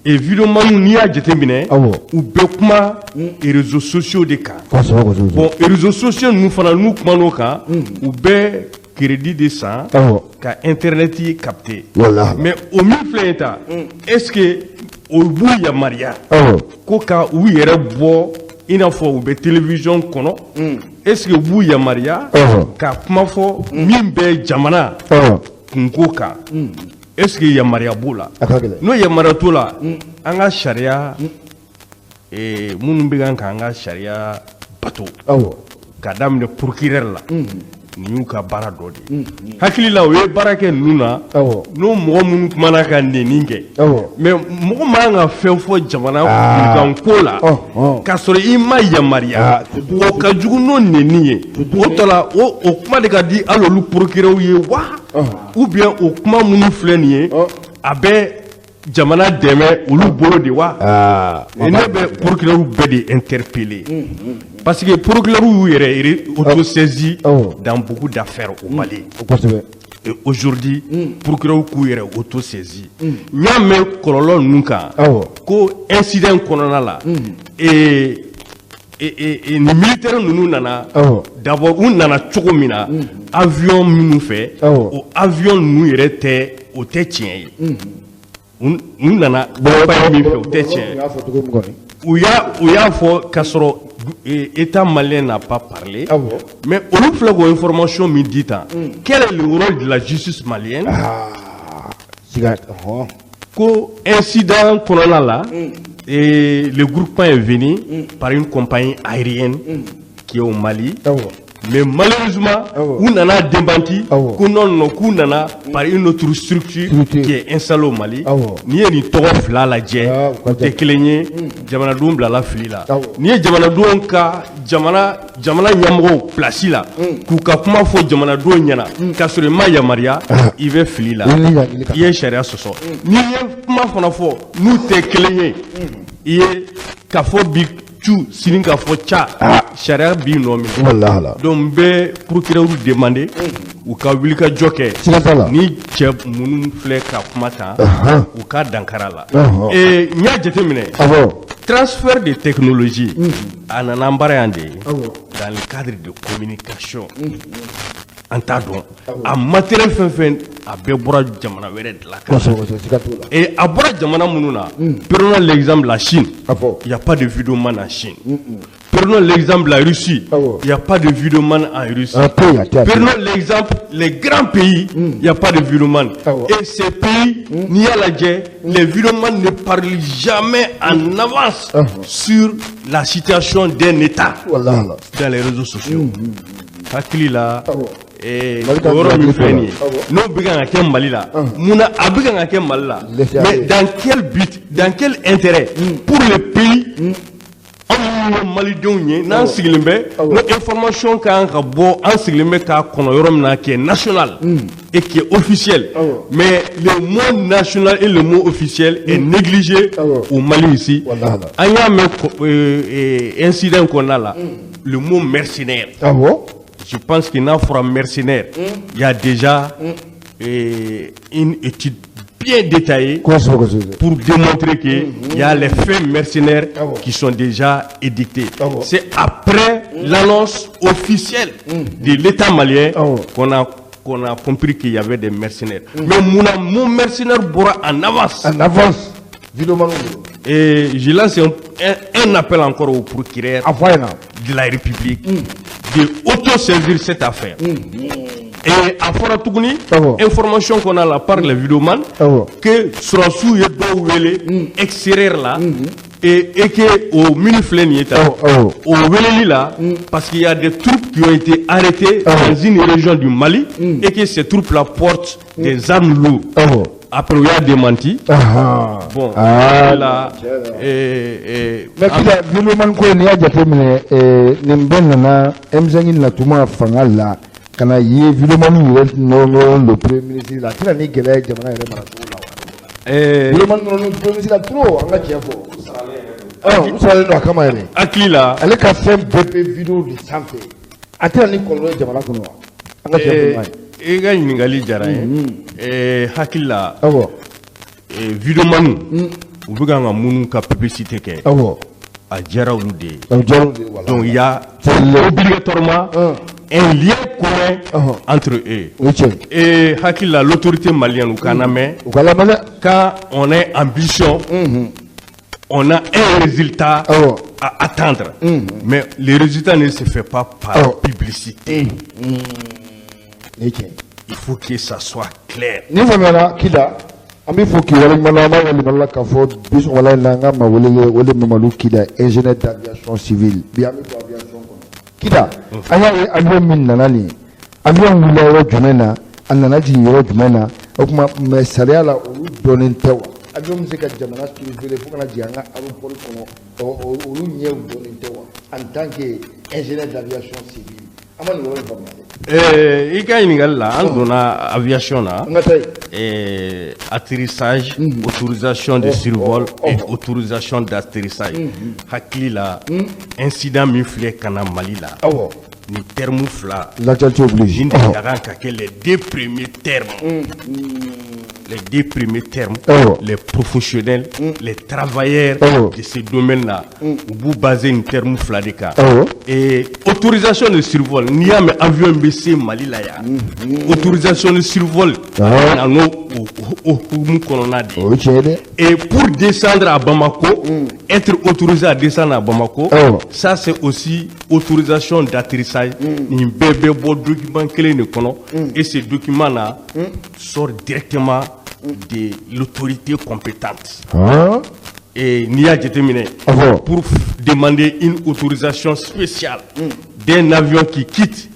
Vidéomanw, n'i y'a jateminɛ, u bɛ kuma réseaux sociaux de kan. Kosɛbɛ kosɛbɛ. Bon, réseaux sociaux ninnu fana, n'u kuman'o kan, u bɛ crédit de san ka internet capter. Mais o min filɛ nin tan, est-ce que o b'u yamaruya ko ka u yɛrɛ bɔ i n'a fɔ u bɛ télévision kɔnɔ? Est-ce que u b'u yamaruya ka kuma fɔ min bɛ jamana kunko kan? Est-ce que yamaruya b'o la? N'o yamaruya t'o la, an ka sariya minnu bɛ kan k'an ka sariya bato, ka daminɛ procureur la, nin y'u ka baara dɔ de ye. Hakili la, u ye baara kɛ ninnu na, n'o mɔgɔ minnu kumana ka nɛni kɛ, mais mɔgɔ man kan ka fɛn fɔ jamana kunkan ko la k'a sɔrɔ i ma yamaruya. O ka jugu n'o nɛni ye. O tɔ la, o kuma de ka di hali olu procureur ye wa, ou bien o kuma minnu filɛ nin ye, a bɛ jamana dɛmɛ olu bolo de wa? Ne bɛ procureur bɛɛ de interpeller, parce que procureur y'u yɛrɛ autosaisi dans beaucoup d'affaires au Mali. Et aujourd'hui, procureur k'u yɛrɛ autosaisi. N y'a mɛn kɔlɔlɔ ninnu kan ko incident kɔnɔna la, nin militaire ninnu nana d'abord, u nana cogo min na, avion minnu fɛ, o avion ninnu yɛrɛ tɛ, o tɛ tiɲɛ ye. U nana campagne min fɛ, o tɛ tiɲɛ ye. U y'a fɔ k'a sɔrɔ État malien n'a pas parlé. Mais olu filɛ k'o information min di tan, quel est le rôle de la justice malienne? Siga ɔhɔn. Ko incident kɔnɔna la, et le groupement est venu par une compagnie aérienne qui est au Mali. Mais malheureusement, u nana démenti ko non non, k'u nana par une autre structure qui est installée au Mali. N'i ye nin tɔgɔ fila lajɛ, u tɛ kelen ye. Jamanadenw bilala fili la. N'i ye jamanadenw ka jamana ɲɛmɔgɔw place la k'u ka kuma fɔ jamanadenw ɲɛna k'a sɔrɔ i ma yamaruya, i bɛ fili la, i ye sariya sɔsɔ. N'i ye kuma fana fɔ n'u tɛ kelen ye, i ye k'a fɔ bi cu, sini k'a fɔ ca, sariya b'i nɔ minɛ. Walahi. Donc n bɛ procureur demander u ka wulikajɔ kɛ. Siga t'a la. Ni cɛ minnu filɛ ka kuma tan, u ka dankara la. Et n y'a jateminɛ, transfert de technologie a nana an bara yan de ye dans le cadre de communication. An t'a dɔn a matériel fɛn fɛn, a bɛɛ bɔra jamana wɛrɛ de la ka na. Kosɛbɛ, siga t'o la. Et a bɔra jamana minnu na, prenons l'exemple la Chine. A fɔ. Il n'y a pas de vidéoman en Chine. Prenons l'exemple la Russie. Il n'y a pas de vidéoman en Russie. A tɛ yen, a tɛ yen. Prenons l'exemple les grands pays, il n'y a pas de vidéoman. Et ces pays, n'i y'a lajɛ, les vidéomans ne parlent jamais en avance sur la situation d'un État Walahi. dans les réseaux sociaux. Hakili la, Mali ka o yɔrɔ min filɛ nin ye, n'o bɛ kan ka kɛ Mali la, munna a bɛ kan ka kɛ Mali la? Laissez Mais aller. dans quel but, dans quel intérêt pour le pays? Anw minnu ye malidenw ye, n'an sigilen bɛ, n'o information kan ka bɔ, an sigilen bɛ k'a kɔnɔ yɔrɔ min na, qui est national et qui est officiel, mais le mot national et le mot officiel est négligé au Mali ici. Walahi. An y'a mɛn incident kɔnɔna la, le mot mercenaire. Je pense qu'il n'a fɔra mercenaire, il y a déjà une étude bien détaillée pour démontrer qu'il y a les faits mercenaires qui sont déjà édictés. C'est après l'annonce officielle de l'État malien qu'on a compris qu'il y avait des mercenaires. Mais mon mercenaire bɔra en avance. En avance. Vidéoman. Et je lance un appel encore au procureur A fɔ a ɲɛna. de la République de auto-saisir cette affaire. Et a fɔra tuguni, information qu'on a là par les vidéomans, que sɔrɔsiw ye dɔw wele extérieur la et que o minnu filɛ nin ye tan, o weleli la, parce qu'il y a des troupes qui ont été arrêtées dans une région du Mali et que ces troupes là portent des armes lourdes. Après, u y'a démenti. Bon, là, Mais Kida, vidéoman ko in, n'i y'a jateminɛ, nin bɛɛ nana M5 natuma fanga la ka na ye vidéoman yɛrɛ nɔrɔ le premier ministre la, a tɛna ni gɛlɛya ye jamana yɛrɛ maracogo la wa? Vidéoman nɔrɔ premier ministre la trop, an ka tiɲɛ fɔ. U saralen don a kama yɛrɛ. Hakili la. Ale ka fɛn bɛɛ bɛ vidéo de sanfɛ. A tɛna ni kɔlɔlɔ ye jamana kɔnɔ wa? An ka tiɲɛ fɔ ɲɔgɔn ye. I ka ɲininkali diyara n ye. Hakili la, vidéoman u bɛ kan ka minnu ka publicité kɛ, a diyara olu de ye. A diyara olu de ye, voilà. Donc il y a obligatoirement un lien commun entre eux. O ye tiɲɛ ye. Et hakili la, l'autorité malienne, u k'an lamɛn. U ka lamɛn dɛ. Quand on est ambition, on a un résultat à attendre. Mais le résultat ne se fait pas par publicité. Nin ye tiɲɛ ye. Il faut que ça soit clair. Ni faamuyara Kida, an bɛ fɔ k'i waleɲuman dɔn. An b'a waleɲuman la k'a fɔ bi sɔgɔmada in na, an ka maa wele o de Mamadu Kida, ingénieur d'aviation civile. Bi an bɛ don aviation kɔnɔ. Kida, an y'a ye avion min nana nin ye, avion wulila yɔrɔ jumɛn na, a nana jigin yɔrɔ jumɛn na? O tuma, mais sariya la, olu dɔnnen tɛ wa? Avion bɛ se ka jamana surveiller fo ka na jigin an ka aéroport kɔnɔ, olu ɲɛw dɔnnen tɛ wa? En tant que ingénieur d'aviation civile, an ma nin yɔrɔ in faamuya dɛ. I ka ɲininkali la, an donna aviation na. An ka taa yen. Atterrissage, autorisation de survol et autorisation d'atterrissage. Hakili la, incident min filɛ ka na Mali la, nin terme fila, L'actualité oblige. nin de ka kan ka kɛ les deux premiers termes. Les deux premiers termes, les professionnels, les travailleurs de ce domaine-là, u b'u baser nin terme fila de kan. Et autorisation de survol, n'i y'a mɛn avion bɛ se Mali la yan, autorisation de survol na n'o o hukumu kɔnɔna de ye. O ye tiɲɛ ye dɛ. Et pour descendre à Bamako, être autorisé à descendre à Bamako, ça c'est aussi autorisation d'atterrissage. Nin bɛɛ bɛ bɔ document kelen de kɔnɔ et ce document là sort directement de l'autorité compétente. Et n'i y'a jateminɛ, pour demander une autorisation spéciale d'un avion qui quitte,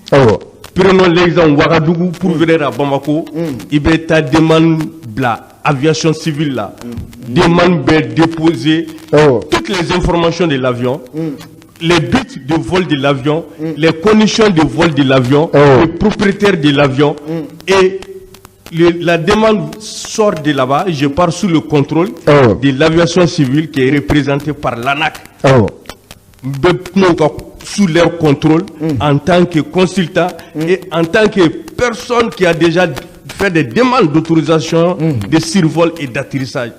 prenons l'exemple Ouagadougou, pour venir à Bamako, i bɛ taa demande bila aviation civile la. Demande bɛ déposer toutes les informations de l'avion, les buts de vol de l'avion, les conditions de vol de l'avion, le propriétaire de l'avion et la demande sort de là-bas, je pars sous le contrôle de l'aviation civile qui est représentée par l'ANAC. Sous leur contrôle en tant que consultant et en tant que personne qui a déjà fait des demandes d'autorisation de survol et d'atterrissage.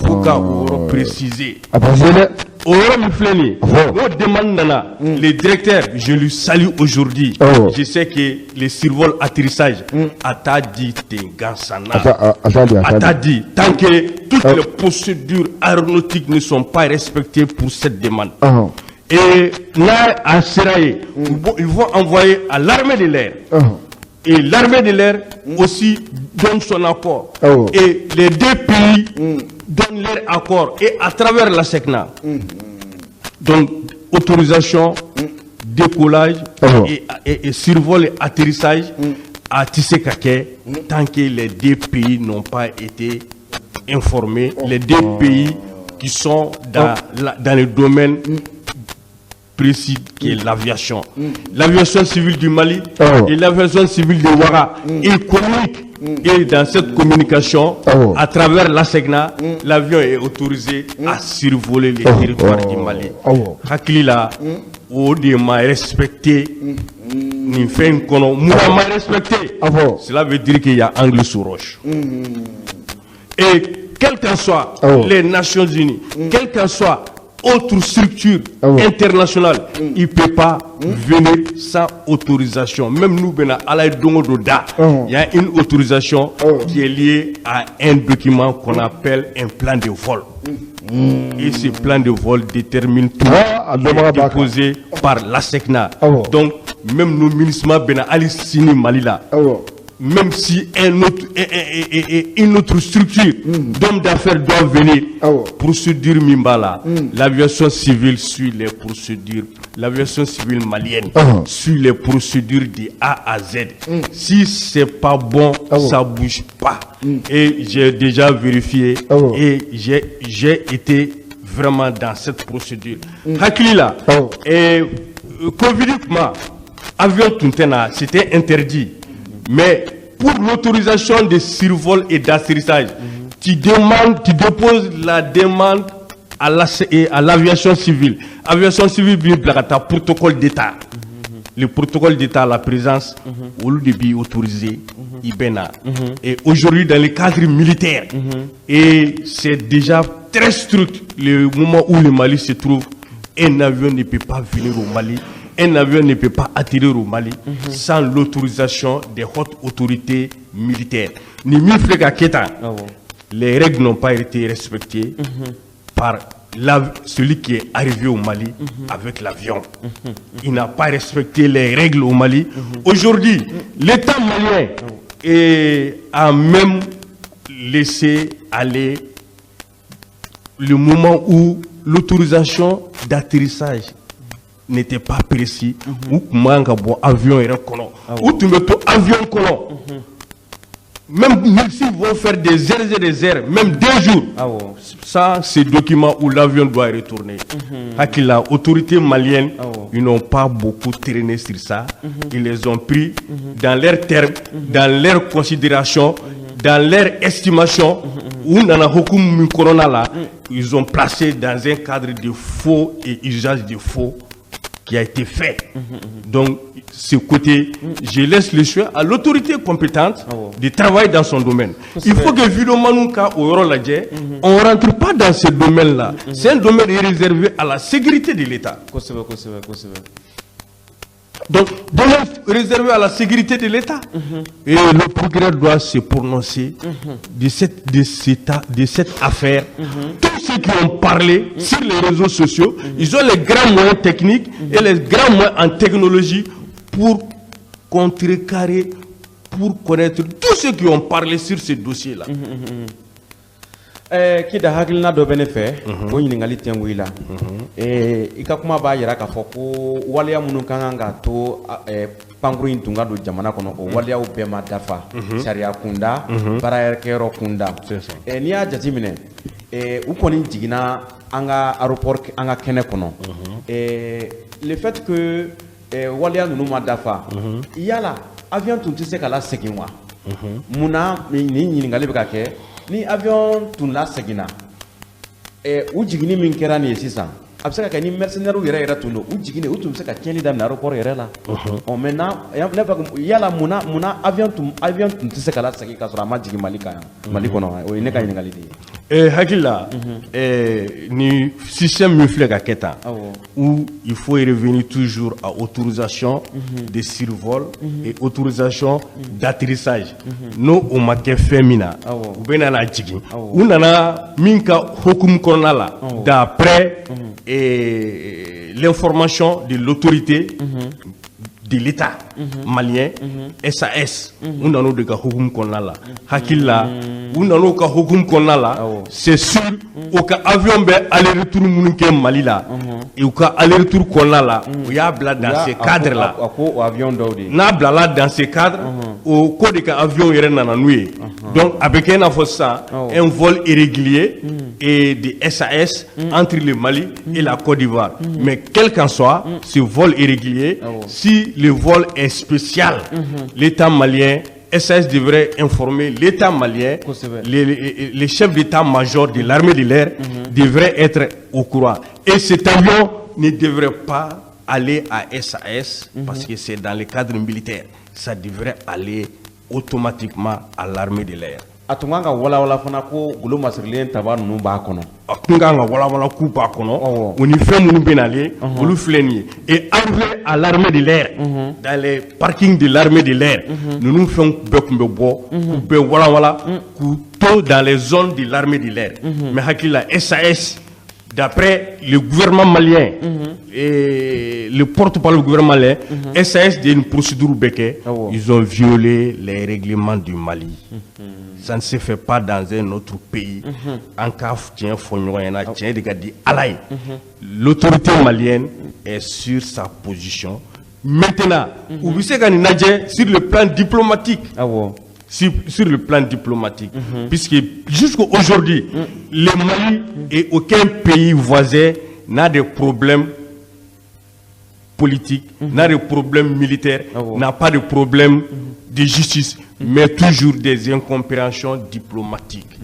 Faut ka o yɔrɔ préciser. A préciser dɛ. O yɔrɔ min filɛ nin ye, n'o demande nana, le directeur, je lui salue aujourd'hui. Je sais que le survol atterrissage a t'a di ten gansan na. A t'a di, a A t'a t'a di. di tant que toutes les procédures aéronautiques ne sont pas respectées pour cette demande. Et là, a sera yen, ils vont envoyer à l'armée de l'air. Et l'armée de l'air aussi donne son accord. Et les deux pays donnent leur accord. Et à travers l'ASECNA. Donc, autorisation, décollage et survol et atterrissage a tɛ se ka kɛ tant que les deux pays n'ont pas été informés. Les deux pays qui sont dans le domaine précis qui est l'aviation. L'aviation civile du Mali et l'aviation civile de Ouaga, ils communiquent. Et dans cette communication, à travers l'ASECNA, l'avion est autorisé à survoler les territoires du Mali. Hakili la, o de ma respecté nin fɛn in kɔnɔ. Mun ma respecté? Cela veut dire qu'il y a anguille sous roche. Et quel qu'en soit les Nations Unies, quelle qu'en soit autre structure internationale, il ne peut pas venir sans autorisation. Même nous, bɛna Ala ye don o don da, il y a une autorisation qui est liée à un document qu'on appelle un plan de vol. Et ce plan de vol détermine tout, Ah, a dɔnbaga b'a kan. Déposé par l'ASECNA. Donc, même nous, MINUSMA bɛna hali sini Mali la, même si un autre, une autre structure d'hommes d'affaires doit venir, procédure min b'a la, l'aviation civile suit les procédures, l'aviation civile malienne suit les procédures de A à Z. Si c'est pas bon, ça bouge pas. Et j'ai déjà vérifié et j'ai été vraiment dans cette procédure. Hakili la, et Covid kuma, avion tun tɛ na, c'était interdit. Mais pour l'autorisation de survol et d'atterrissage, tu demandes, tu déposes la demande à l'aviation civile. Aviation civile b'i bila ka taa protocole d'État. Le protocole d'État à la présence, olu de b'i autorisé, i bɛ na. Et aujourd'hui, dans le cadre militaire, et c'est déjà très strict, le moment où le Mali se trouve, un avion ne peut pas venir au Mali, un avion ne peut pas atterrir au Mali sans l'autorisation des hautes autorités militaires. Ni min filɛ ka kɛ tan, les règles n'ont pas été respectées par celui qui est arrivé au Mali avec l'avion. Il n'a pas respecté les règles au Mali. Aujourd'hui, l'État malien a même laissé aller le moment où l'autorisation d'atterrissage n'était pas précis, u tun man ka bɔ avion yɛrɛ kɔnɔ, u tun bɛ to avion kɔnɔ, même s'ils vont faire des heures et des heures, même 2 jours, ça c'est document où l'avion doit retourner. Hakili la, autorité malienne, ils n'ont pas beaucoup traîné sur ça. Ils les ont pris dans leurs termes, dans leur considération, dans leur estimation. U nana hukumu min kɔnɔna la, ils ont placé dans un cadre de faux et usage de faux qui a été fait. Donc, ce côté, je laisse le choix à l'autorité compétente de travailler dans son domaine. Il faut que vidéoman ka o yɔrɔ lajɛ, on ne rentre pas dans ce domaine-là. C'est un domaine réservé à la sécurité de l'État. Kosɛbɛ, kosɛbɛ, kosɛbɛ. Donc, domaine réservé à la sécurité de l'État. Et le procureur doit se prononcer de cette affaire. Tous ceux qui ont parlé sur les réseaux sociaux, ils ont les grands moyens techniques et les grands moyens en technologie pour contrecarrer, pour connaître tous ceux qui ont parlé sur ce dossier-là. Kida, hakilina dɔ bɛ ne fɛ, o ɲininkali tɛnku i la. I ka kuma b'a yira k'a fɔ ko waleya minnu ka kan ka to pankuru in tun ka don jamana kɔnɔ, o waleyaw bɛɛ ma dafa, sariya kunda, baarakɛyɔrɔ kunda. N'i y'a jateminɛ, u kɔni jiginna an ka aéroport, an ka kɛnɛ kɔnɔ. Le fait que waleya ninnu ma dafa, yala avion tun tɛ se ka lasegin wa? Munna nin ɲininkali bɛ ka kɛ? Ni avion tun laseginna, u jiginni min kɛra nin ye sisan, a bɛ se ka kɛ ni mercenaires yɛrɛ yɛrɛ tun don, u jiginni, u tun bɛ se ka tiɲɛni daminɛ aéroport yɛrɛ la. Ɔ, maintenant ne fɛ, yala munna avion tun tɛ se ka lasegin ka sɔrɔ a ma jigin Mali kan yan, Mali kɔnɔ? O ye ne ka ɲininkali de ye. Hakili la, ni système min filɛ ka kɛ tan, où il faut revenir toujours à autorisation de survol et autorisation d'atterrissage, n'o o ma kɛ fɛn min na, u bɛ na jigin. U nana min ka hokumu kɔnɔna la, d'après l'information de l'autorité de l'État malien, SAS, u nan'o de ka hukumu kɔnɔna la. Hakili la, u nan'o ka hukumu kɔnɔna la, c'est sûr, o ka avion bɛ aller retour minnu kɛ Mali la, u ka aller retour kɔnɔna la, u y'a bila dans ce cadre là. A ko o avion dɔw de N'a bilala dans ce cadre, o ko de ka avion yɛrɛ nana n'u ye. Donc a bɛ kɛ i n'a fɔ sisan un vol irrégulier et de SAS entre le Mali et la Côte d'Ivoire. Mais quel qu'en soit ce vol irrégulier, si le vol est spécial, l'État malien, SAS devrait informer l'État malien, les chefs d'état-major de l'armée de l'air devraient être au courant. Et cet avion ne devrait pas aller à SAS parce que c'est dans le cadre militaire. Ça devrait aller automatiquement à l'armée de l'air. A tun kan ka walawala fana ko golo masirilen taba ninnu b'a kɔnɔ. A tun kan ka walawala k'u b'a kɔnɔ, o ni fɛn minnu bɛ nalen, olu filɛ nin ye. Et arrivé à l'armée de l'air, dans les parkings de l'armée de l'air, ninnu fɛnw bɛɛ tun bɛ bɔ k'u bɛɛ walawala k'u to dans les zones de l'armée de l'air. Mais hakili la, SAS, d'après le gouvernement malien et le porte-parole du gouvernement malien, SAS de ye nin procédure bɛɛ kɛ. Ils ont violé les règlements du Mali. Ça ne se fait pas dans un autre pays. An ka tiɲɛ fɔ ɲɔgɔn ɲɛna, tiɲɛ de ka di Ala ye. L'autorité malienne est sur sa position. Maintenant, u bɛ se ka nin lajɛ sur le plan diplomatique. Sur le plan diplomatique, puisque jusqu'à aujourd'hui, le Mali et aucun pays voisin n'a de problèmes politiques, n'a de problèmes militaires, n'a pas de problème de justice, mais toujours des incompréhensions diplomatiques.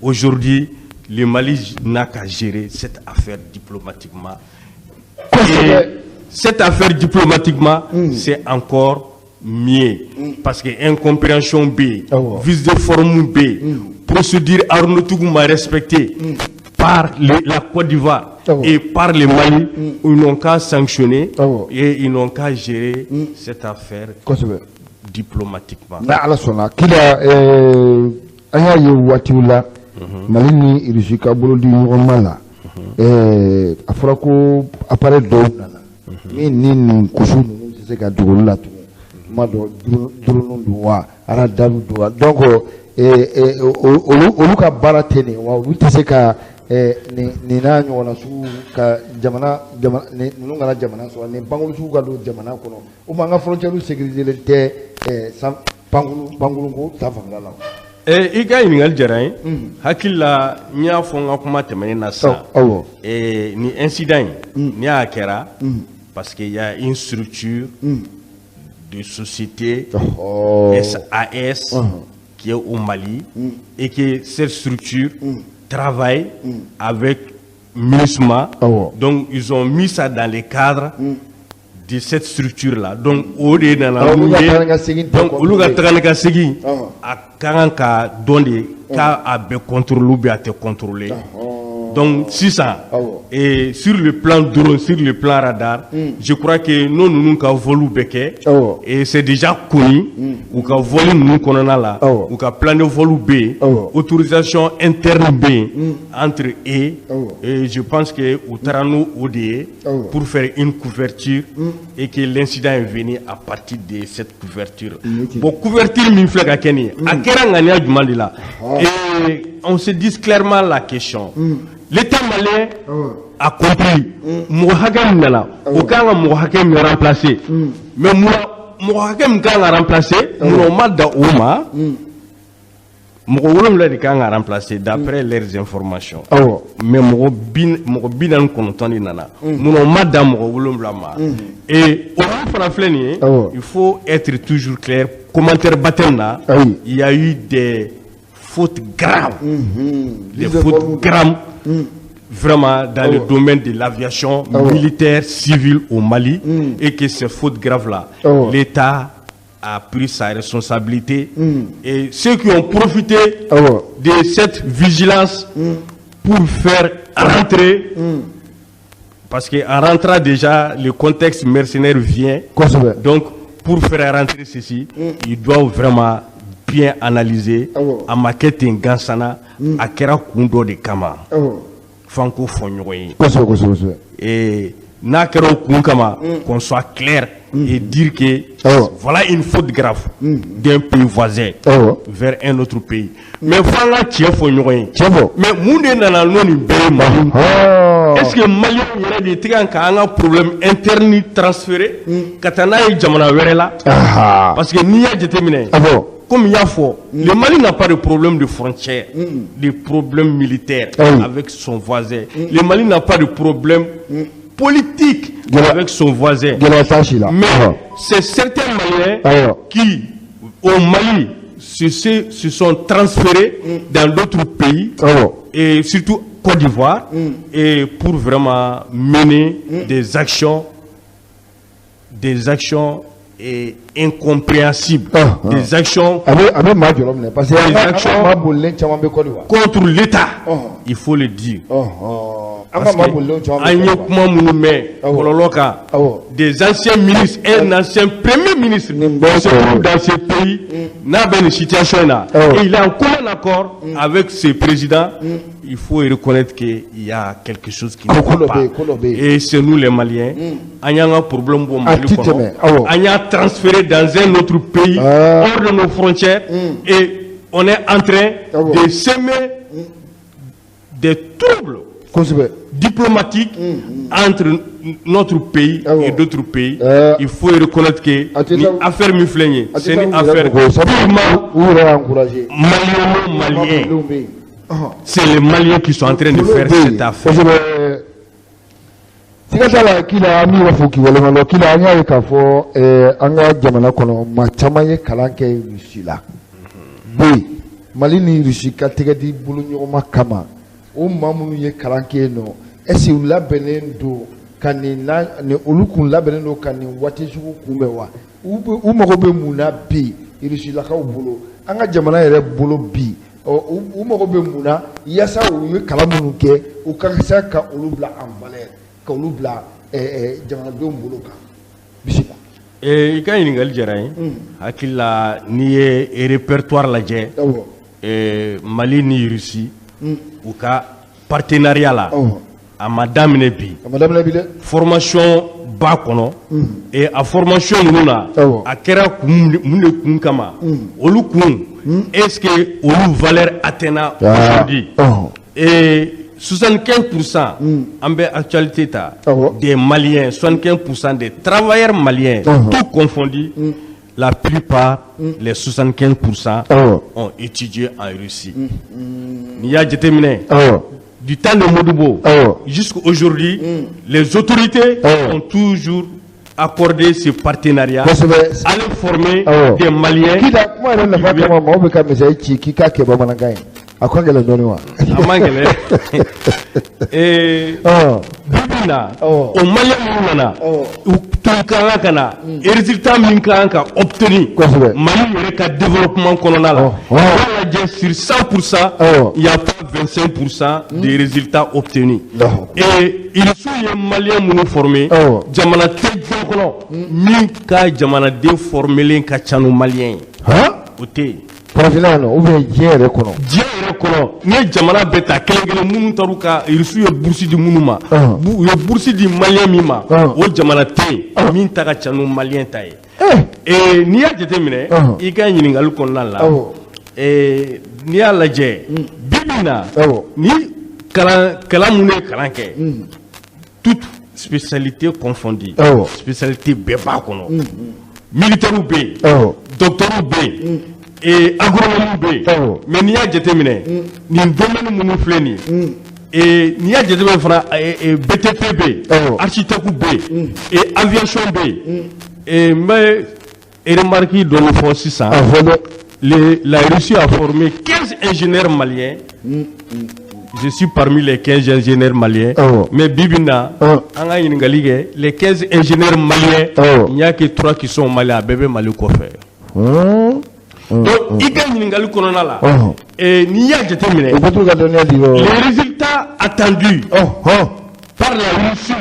Aujourd'hui, le Mali n'a qu'à gérer cette affaire diplomatiquement. Et cette affaire diplomatiquement, c'est encore mieux. Parce que incompréhension bɛ yen, vice de forme bɛ yen, procédure aéronautique ma respectée par la Côte d'Ivoire et par le Mali, ils n'ont qu'à sanctionner et ils n'ont qu'à gérer cette affaire diplomatiquement. Ni Ala sɔnna, Kida, an y'a ye waatiw la, Mali ni Russie ka bolo di ɲɔgɔn ma la, a fɔra ko appareil dɔw nana min ni nin kusu ninnu tɛ se ka dogo olu la tugun. Kuma dɔ drone don wa, radar don wa? Donc olu ka baara tɛ nin wa, olu tɛ se ka nin n'a ɲɔgɔnna sugu ka jamana jamana ninnu kana jamana sɔrɔ, nin pankuru sugu ka don jamana kɔnɔ, ou bien an ka frontière sécurisé tɛ san pankuru ko ta fanfɛla la wa? I ka ɲininkali diyara n ye. Hakili la, n y'a fɔ n ka kuma tɛmɛnen na sisan. Nin incident in, n'i y'a kɛra, parce qu'il y a une structure de société SAS qui est au Mali et que cette structure travaille avec MINUSMA. Donc ils ont mis ça dans les cadres de cette structure-là. Donc o de nana Awɔ, olu n'u ka ye. taa ni ka segin tɛ Donc olu ka contrôler. taga ni ka segin, a ka kan ka dɔn de k'a a bɛ contrôler ou bien a tɛ contrôler. Donc sisan, et sur le plan drone, sur le plan radar, je crois que n'o ninnu ka vol bɛ kɛ, et c'est déjà connu, u ka vol ninnu kɔnɔna la, u ka plan de vol bɛ yen, autorisation interne bɛ yen entre eux, et je pense que u taara n'o o de ye pour faire une couverture et que l'incident est venu à partir de cette couverture. Bon, couverture min filɛ ka kɛ nin ye, a kɛra ŋaniya jumɛn de la? Et on se dit clairement la question. L'État malien a compris mɔgɔ hakɛ min nana, o kan ka mɔgɔ hakɛ min remplacer. Mais munna mɔgɔ hakɛ min kan ka remplacer, munna o ma dan o ma? Mɔgɔ 7 de kan ka remplacer d'après leurs informations. Mais mɔgɔ 49 de nana. Munna o ma dan mɔgɔ 7 ma? Et o min fana filɛ nin ye, il faut être toujours clair. Commentaire baptême na, il y a eu des fautes graves, des fautes graves vraiment dans le domaine de l'aviation militaire civile au Mali, et que ces fautes graves-là, l'État a pris sa responsabilité et ceux qui ont profité de cette vigilance pour faire rentrer, parce qu'en rentrant déjà, le contexte mercenaire vient, donc pour faire rentrer ceci, ils doivent vraiment bien analyser. A ma kɛ ten gansan na, a kɛra kun dɔ de kama, f'an k'o fɔ ɲɔgɔn ye. Kosɛbɛ, kosɛbɛ, kosɛbɛ. Et n'a kɛra o kun kama, qu'on soit clair et dire que voilà une faute grave d'un pays voisin vers un autre pays. Mais f'an ka tiɲɛ fɔ ɲɔgɔn ye. Tiɲɛ fɔ. Mais mun de nana n'o nin bɛɛ ye Mali? Est-ce que Maliyɛnw yɛrɛ de tɛ kan k'an ka problème interne transférer ka taa n'a ye jamana wɛrɛ la? Parce que n'i y'a jateminɛ, comme il y a fort, le Mali n'a pas de problème de frontière, de problème militaire avec son voisin. Le Mali n'a pas de problème politique avec son voisin. Mais c'est certains Maliens qui, au Mali, se sont transférés dans d'autres pays, et surtout Côte d'Ivoire, et pour vraiment mener des actions et incompréhensibles, des actions, des actions contre l'État, il faut le dire. Parce que an ye kuma minnu mɛn bɔlɔlɔ kan, des anciens ministres, un ancien premier ministre se trouve dans ce pays n'a bɛ nin situation in na, et il est en commun accord avec ce président, il faut reconnaître qu'il y a quelque chose qui ne va pas. Et c'est nous les Maliens, an y'an ka problème bɔ Mali kɔnɔ, an y'a transféré dans un autre pays hors de nos frontières, et on est en train de semer des troubles diplomatiques entre notre pays et d'autres pays. Il faut reconnaître que ni affaire min filɛ nin ye, c'est une affaire purement malien-malien. C'est les Maliens qui sont en train de faire cette affaire. Siga t'a la k'i la, an b'i yɛrɛ fo k'i waleɲuman dɔn k'i la. An y'a ye k'a fɔ an ka jamana kɔnɔ, maa caman ye kalan kɛ Russie la. Boyi Mali ni Russie ka tɛgɛ di bolo ɲɔgɔnma kama, o maa minnu ye kalan kɛ yen nɔ, est ce que u labɛnnen don ka nin na ni olu kun labɛnnen don ka nin waati sugu kunbɛn wa? U bɛ u mago bɛ mun na bi Rusilakaw bolo, an ka jamana yɛrɛ bolo bi? Ɔ, u mago bɛ mun na yaasa u ye kalan minnu kɛ, u ka se ka olu bila en valeur, ka olu bila jamanadenw bolo kan? Bisimila. I ka ɲininkali diyara n ye. Hakili la, n'i ye répertoire lajɛ, Mali ni Russie u ka partenariat la, a ma daminɛ bi. A ma daminɛ bi dɛ. Formation ba kɔnɔ, et a formation ninnu na, a kɛra kun mun de kun kama? Olu kun, est ce que olu valeur atteint aujourd'hui? Et 75%, an bɛ actualité ta, des Maliens, 75% des travailleurs maliens, tout confondu, la plupart, les 75%, ont étudié en Russie. N'i y'a jateminɛ, du temps de Modibo jusqu'à aujourd'hui, les autorités ont toujours accordé ce partenariat, aller former des Maliens. K'i da kuma yɛrɛ nafa kama, maaw bɛ ka message ci k'i k'a kɛ bamanankan ye. A ka gɛlɛn dɔɔni wa? A man gɛlɛn. Bi bi in na, o Malien minnu nana, u tun ka kan ka na, résultat min ka kan ka obtenir Mali yɛrɛ ka développement kɔnɔna la, i b'a lajɛ, sur 100%, il y a pas 25% des résultats obtenus. Et Irisiw ye Malien minnu formé, jamana tɛ diɲɛ kɔnɔ min ka jamanaden formelen ka ca ni Malien ye. O tɛ yen. Farafinna yan nɔ ou bien diɲɛ yɛrɛ kɔnɔ? Diɲɛ yɛrɛ kɔnɔ, n'i ye jamana bɛɛ ta kelen kelen, minnu taar'u ka, Irisiw ye bourse di minnu ma, u ye bourse di Malien min ma, o jamana tɛ yen min ta ka ca ni Malien ta ye. N'i y'a jateminɛ i ka ɲininkali kɔnɔna la, n'i y'a lajɛ bi bi in na, ni kalan minnu ye kalan kɛ, toute spécialité confondue, spécialité bɛɛ b'a kɔnɔ, militaires bɛ yen, docteurs bɛ yen, agronome bɛ yen, mais n'i y'a jateminɛ, nin domaine minnu filɛ nin ye, n'i y'a jateminɛ fana, BTP bɛ yen, architecte bɛ yen, aviation bɛ yen. N bɛ remarque dɔɔni fɔ sisan. La Russie a formé 15 ingénieurs maliens. Je suis parmi les 15 ingénieurs maliens. Mais bi bi in na, an ka ɲininkali kɛ, les 15 ingénieurs maliens, il n'y a que 3 qui sont au Mali, a bɛɛ bɛ Mali kɔfɛ. Donc i ka ɲininkali kɔnɔna la, n'i y'a jateminɛ, les résultats attendus par la Russie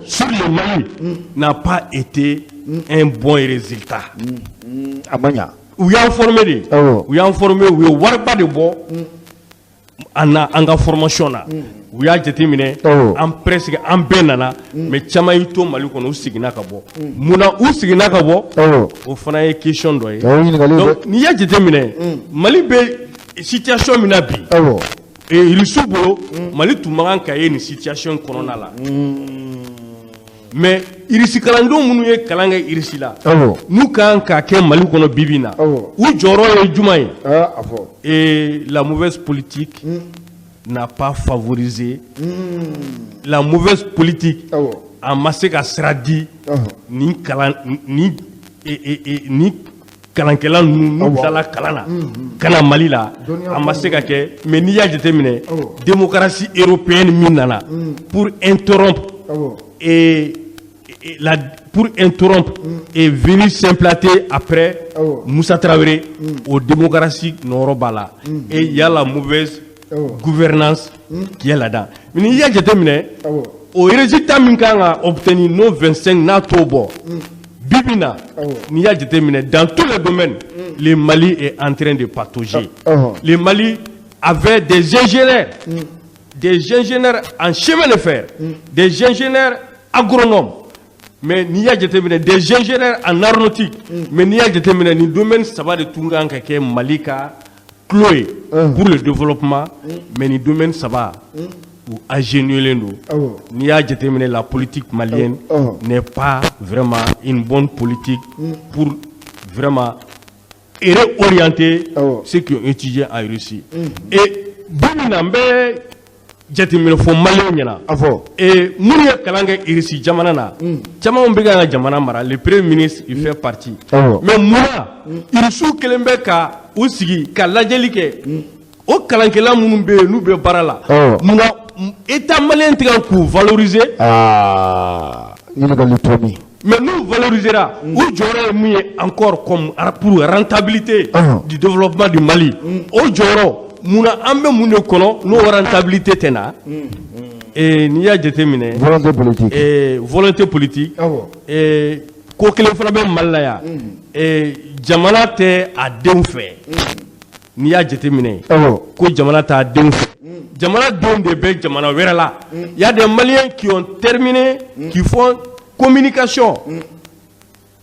sur le Mali n'a pas été un bon résultat. A ma ɲa. U y'an formé de, u y'an formé, u ye wariba de bɔ an na, an ka formation na. U y'a jateminɛ, an presque an bɛɛ nana, mais caman y'i to Mali kɔnɔ, u seginna ka bɔ. Munna u seginna ka bɔ? O fana ye question dɔ ye. Donc n'i y'a jateminɛ, Mali bɛ situation min na bi, Irisiw bolo, Mali tun man kan ka ye nin situation kɔnɔna la. Mais Irisi kalandenw minnu ye kalan kɛ Irisi la, n'u kan ka kɛ Mali kɔnɔ bi bi in na, u jɔyɔrɔ ye jumɛn ye? Et la mauvaise politique n'a pas favorisé, la mauvaise politique a ma se ka sira di nin kalan nin ni kalankɛla ninnu n'u tilala kalan na ka na Mali la, a ma se ka kɛ. Mais n'i y'a jateminɛ, démocratie européenne min nana pour interrompre et la pour interrompre et venir s'implanter après Moussa Traoré, o démocratie nɔrɔ b'a la, et il y a la mauvaise gouvernance qui est là-dedans. Mais n'i y'a jateminɛ, o résultat min kan ka obtenir, n'o 25 n'a t'o bɔ bi bi in na, n'i y'a jateminɛ, dans tous les domaines, le Mali est en train de patauger. Le Mali avait des ingénieurs, des ingénieurs en chemin de fer, des ingénieurs agronomes, mais n'i y'a jateminɛ, des ingénieurs en aéronautique. Mais n'i y'a jateminɛ, nin domaine saba de tun kan ka kɛ Mali ka clé ye pour le développement, mais nin domaine saba, u agenouillé don. N'i y'a jateminɛ, la politique malienne n'est pas vraiment une bonne politique pour vraiment réorienter ceux qui ont étudié en Russie. Et bi min na, n bɛ jateminɛ fɔ Maliyɛnw ɲɛna, minnu ye kalan kɛ Irisi jamana na, caman bɛ ka jamana mara, le Premier ministre, il fait partie. Mais munna Irisiw kɛlen bɛ ka u sigi ka lajɛli kɛ, o kalankɛla minnu bɛ yen, n'u bɛ baara la, munna État malien tɛ ka k'u valoriser? Ɲininkali tɔ min. Mais n'u valorisera, u jɔyɔrɔ ye mun ye encore comme pour rentabilité du développement du Mali? O jɔyɔrɔ, munna an bɛ mun de kɔnɔ n'o rentabilité tɛ na? N'i y'a jateminɛ, volonté politique, volonté politique, ko kelen fana bɛ Mali la yan, jamana tɛ a denw fɛ. N'i y'a jateminɛ, ko jamana t'a denw fɛ, jamana denw de bɛ jamana wɛrɛ la. Il y a des Maliens qui ont terminé, qui font communication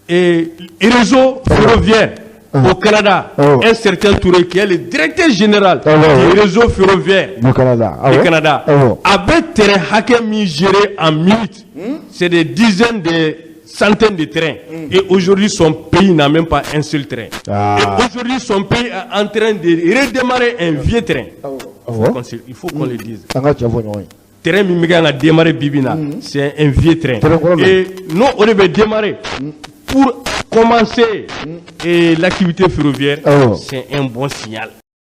et réseau ferroviaire au Canada. Un certain Touré qui est le directeur général du réseau ferroviaire du Canada, du Canada, avait train hakɛ min géré en minutes, c'est des dizaines de centaines de trains. Et aujourd'hui, son pays n'a même pas un seul train. Et aujourd'hui, son pays est en train de redémarrer un vieux train. Il faut qu'on le dise. Train min bɛ kan ka démarrer bi bi in na, c'est un vieux train. Et non, o de bɛ démarrer pour commencer et l'activité ferroviaire, c'est un bon signal.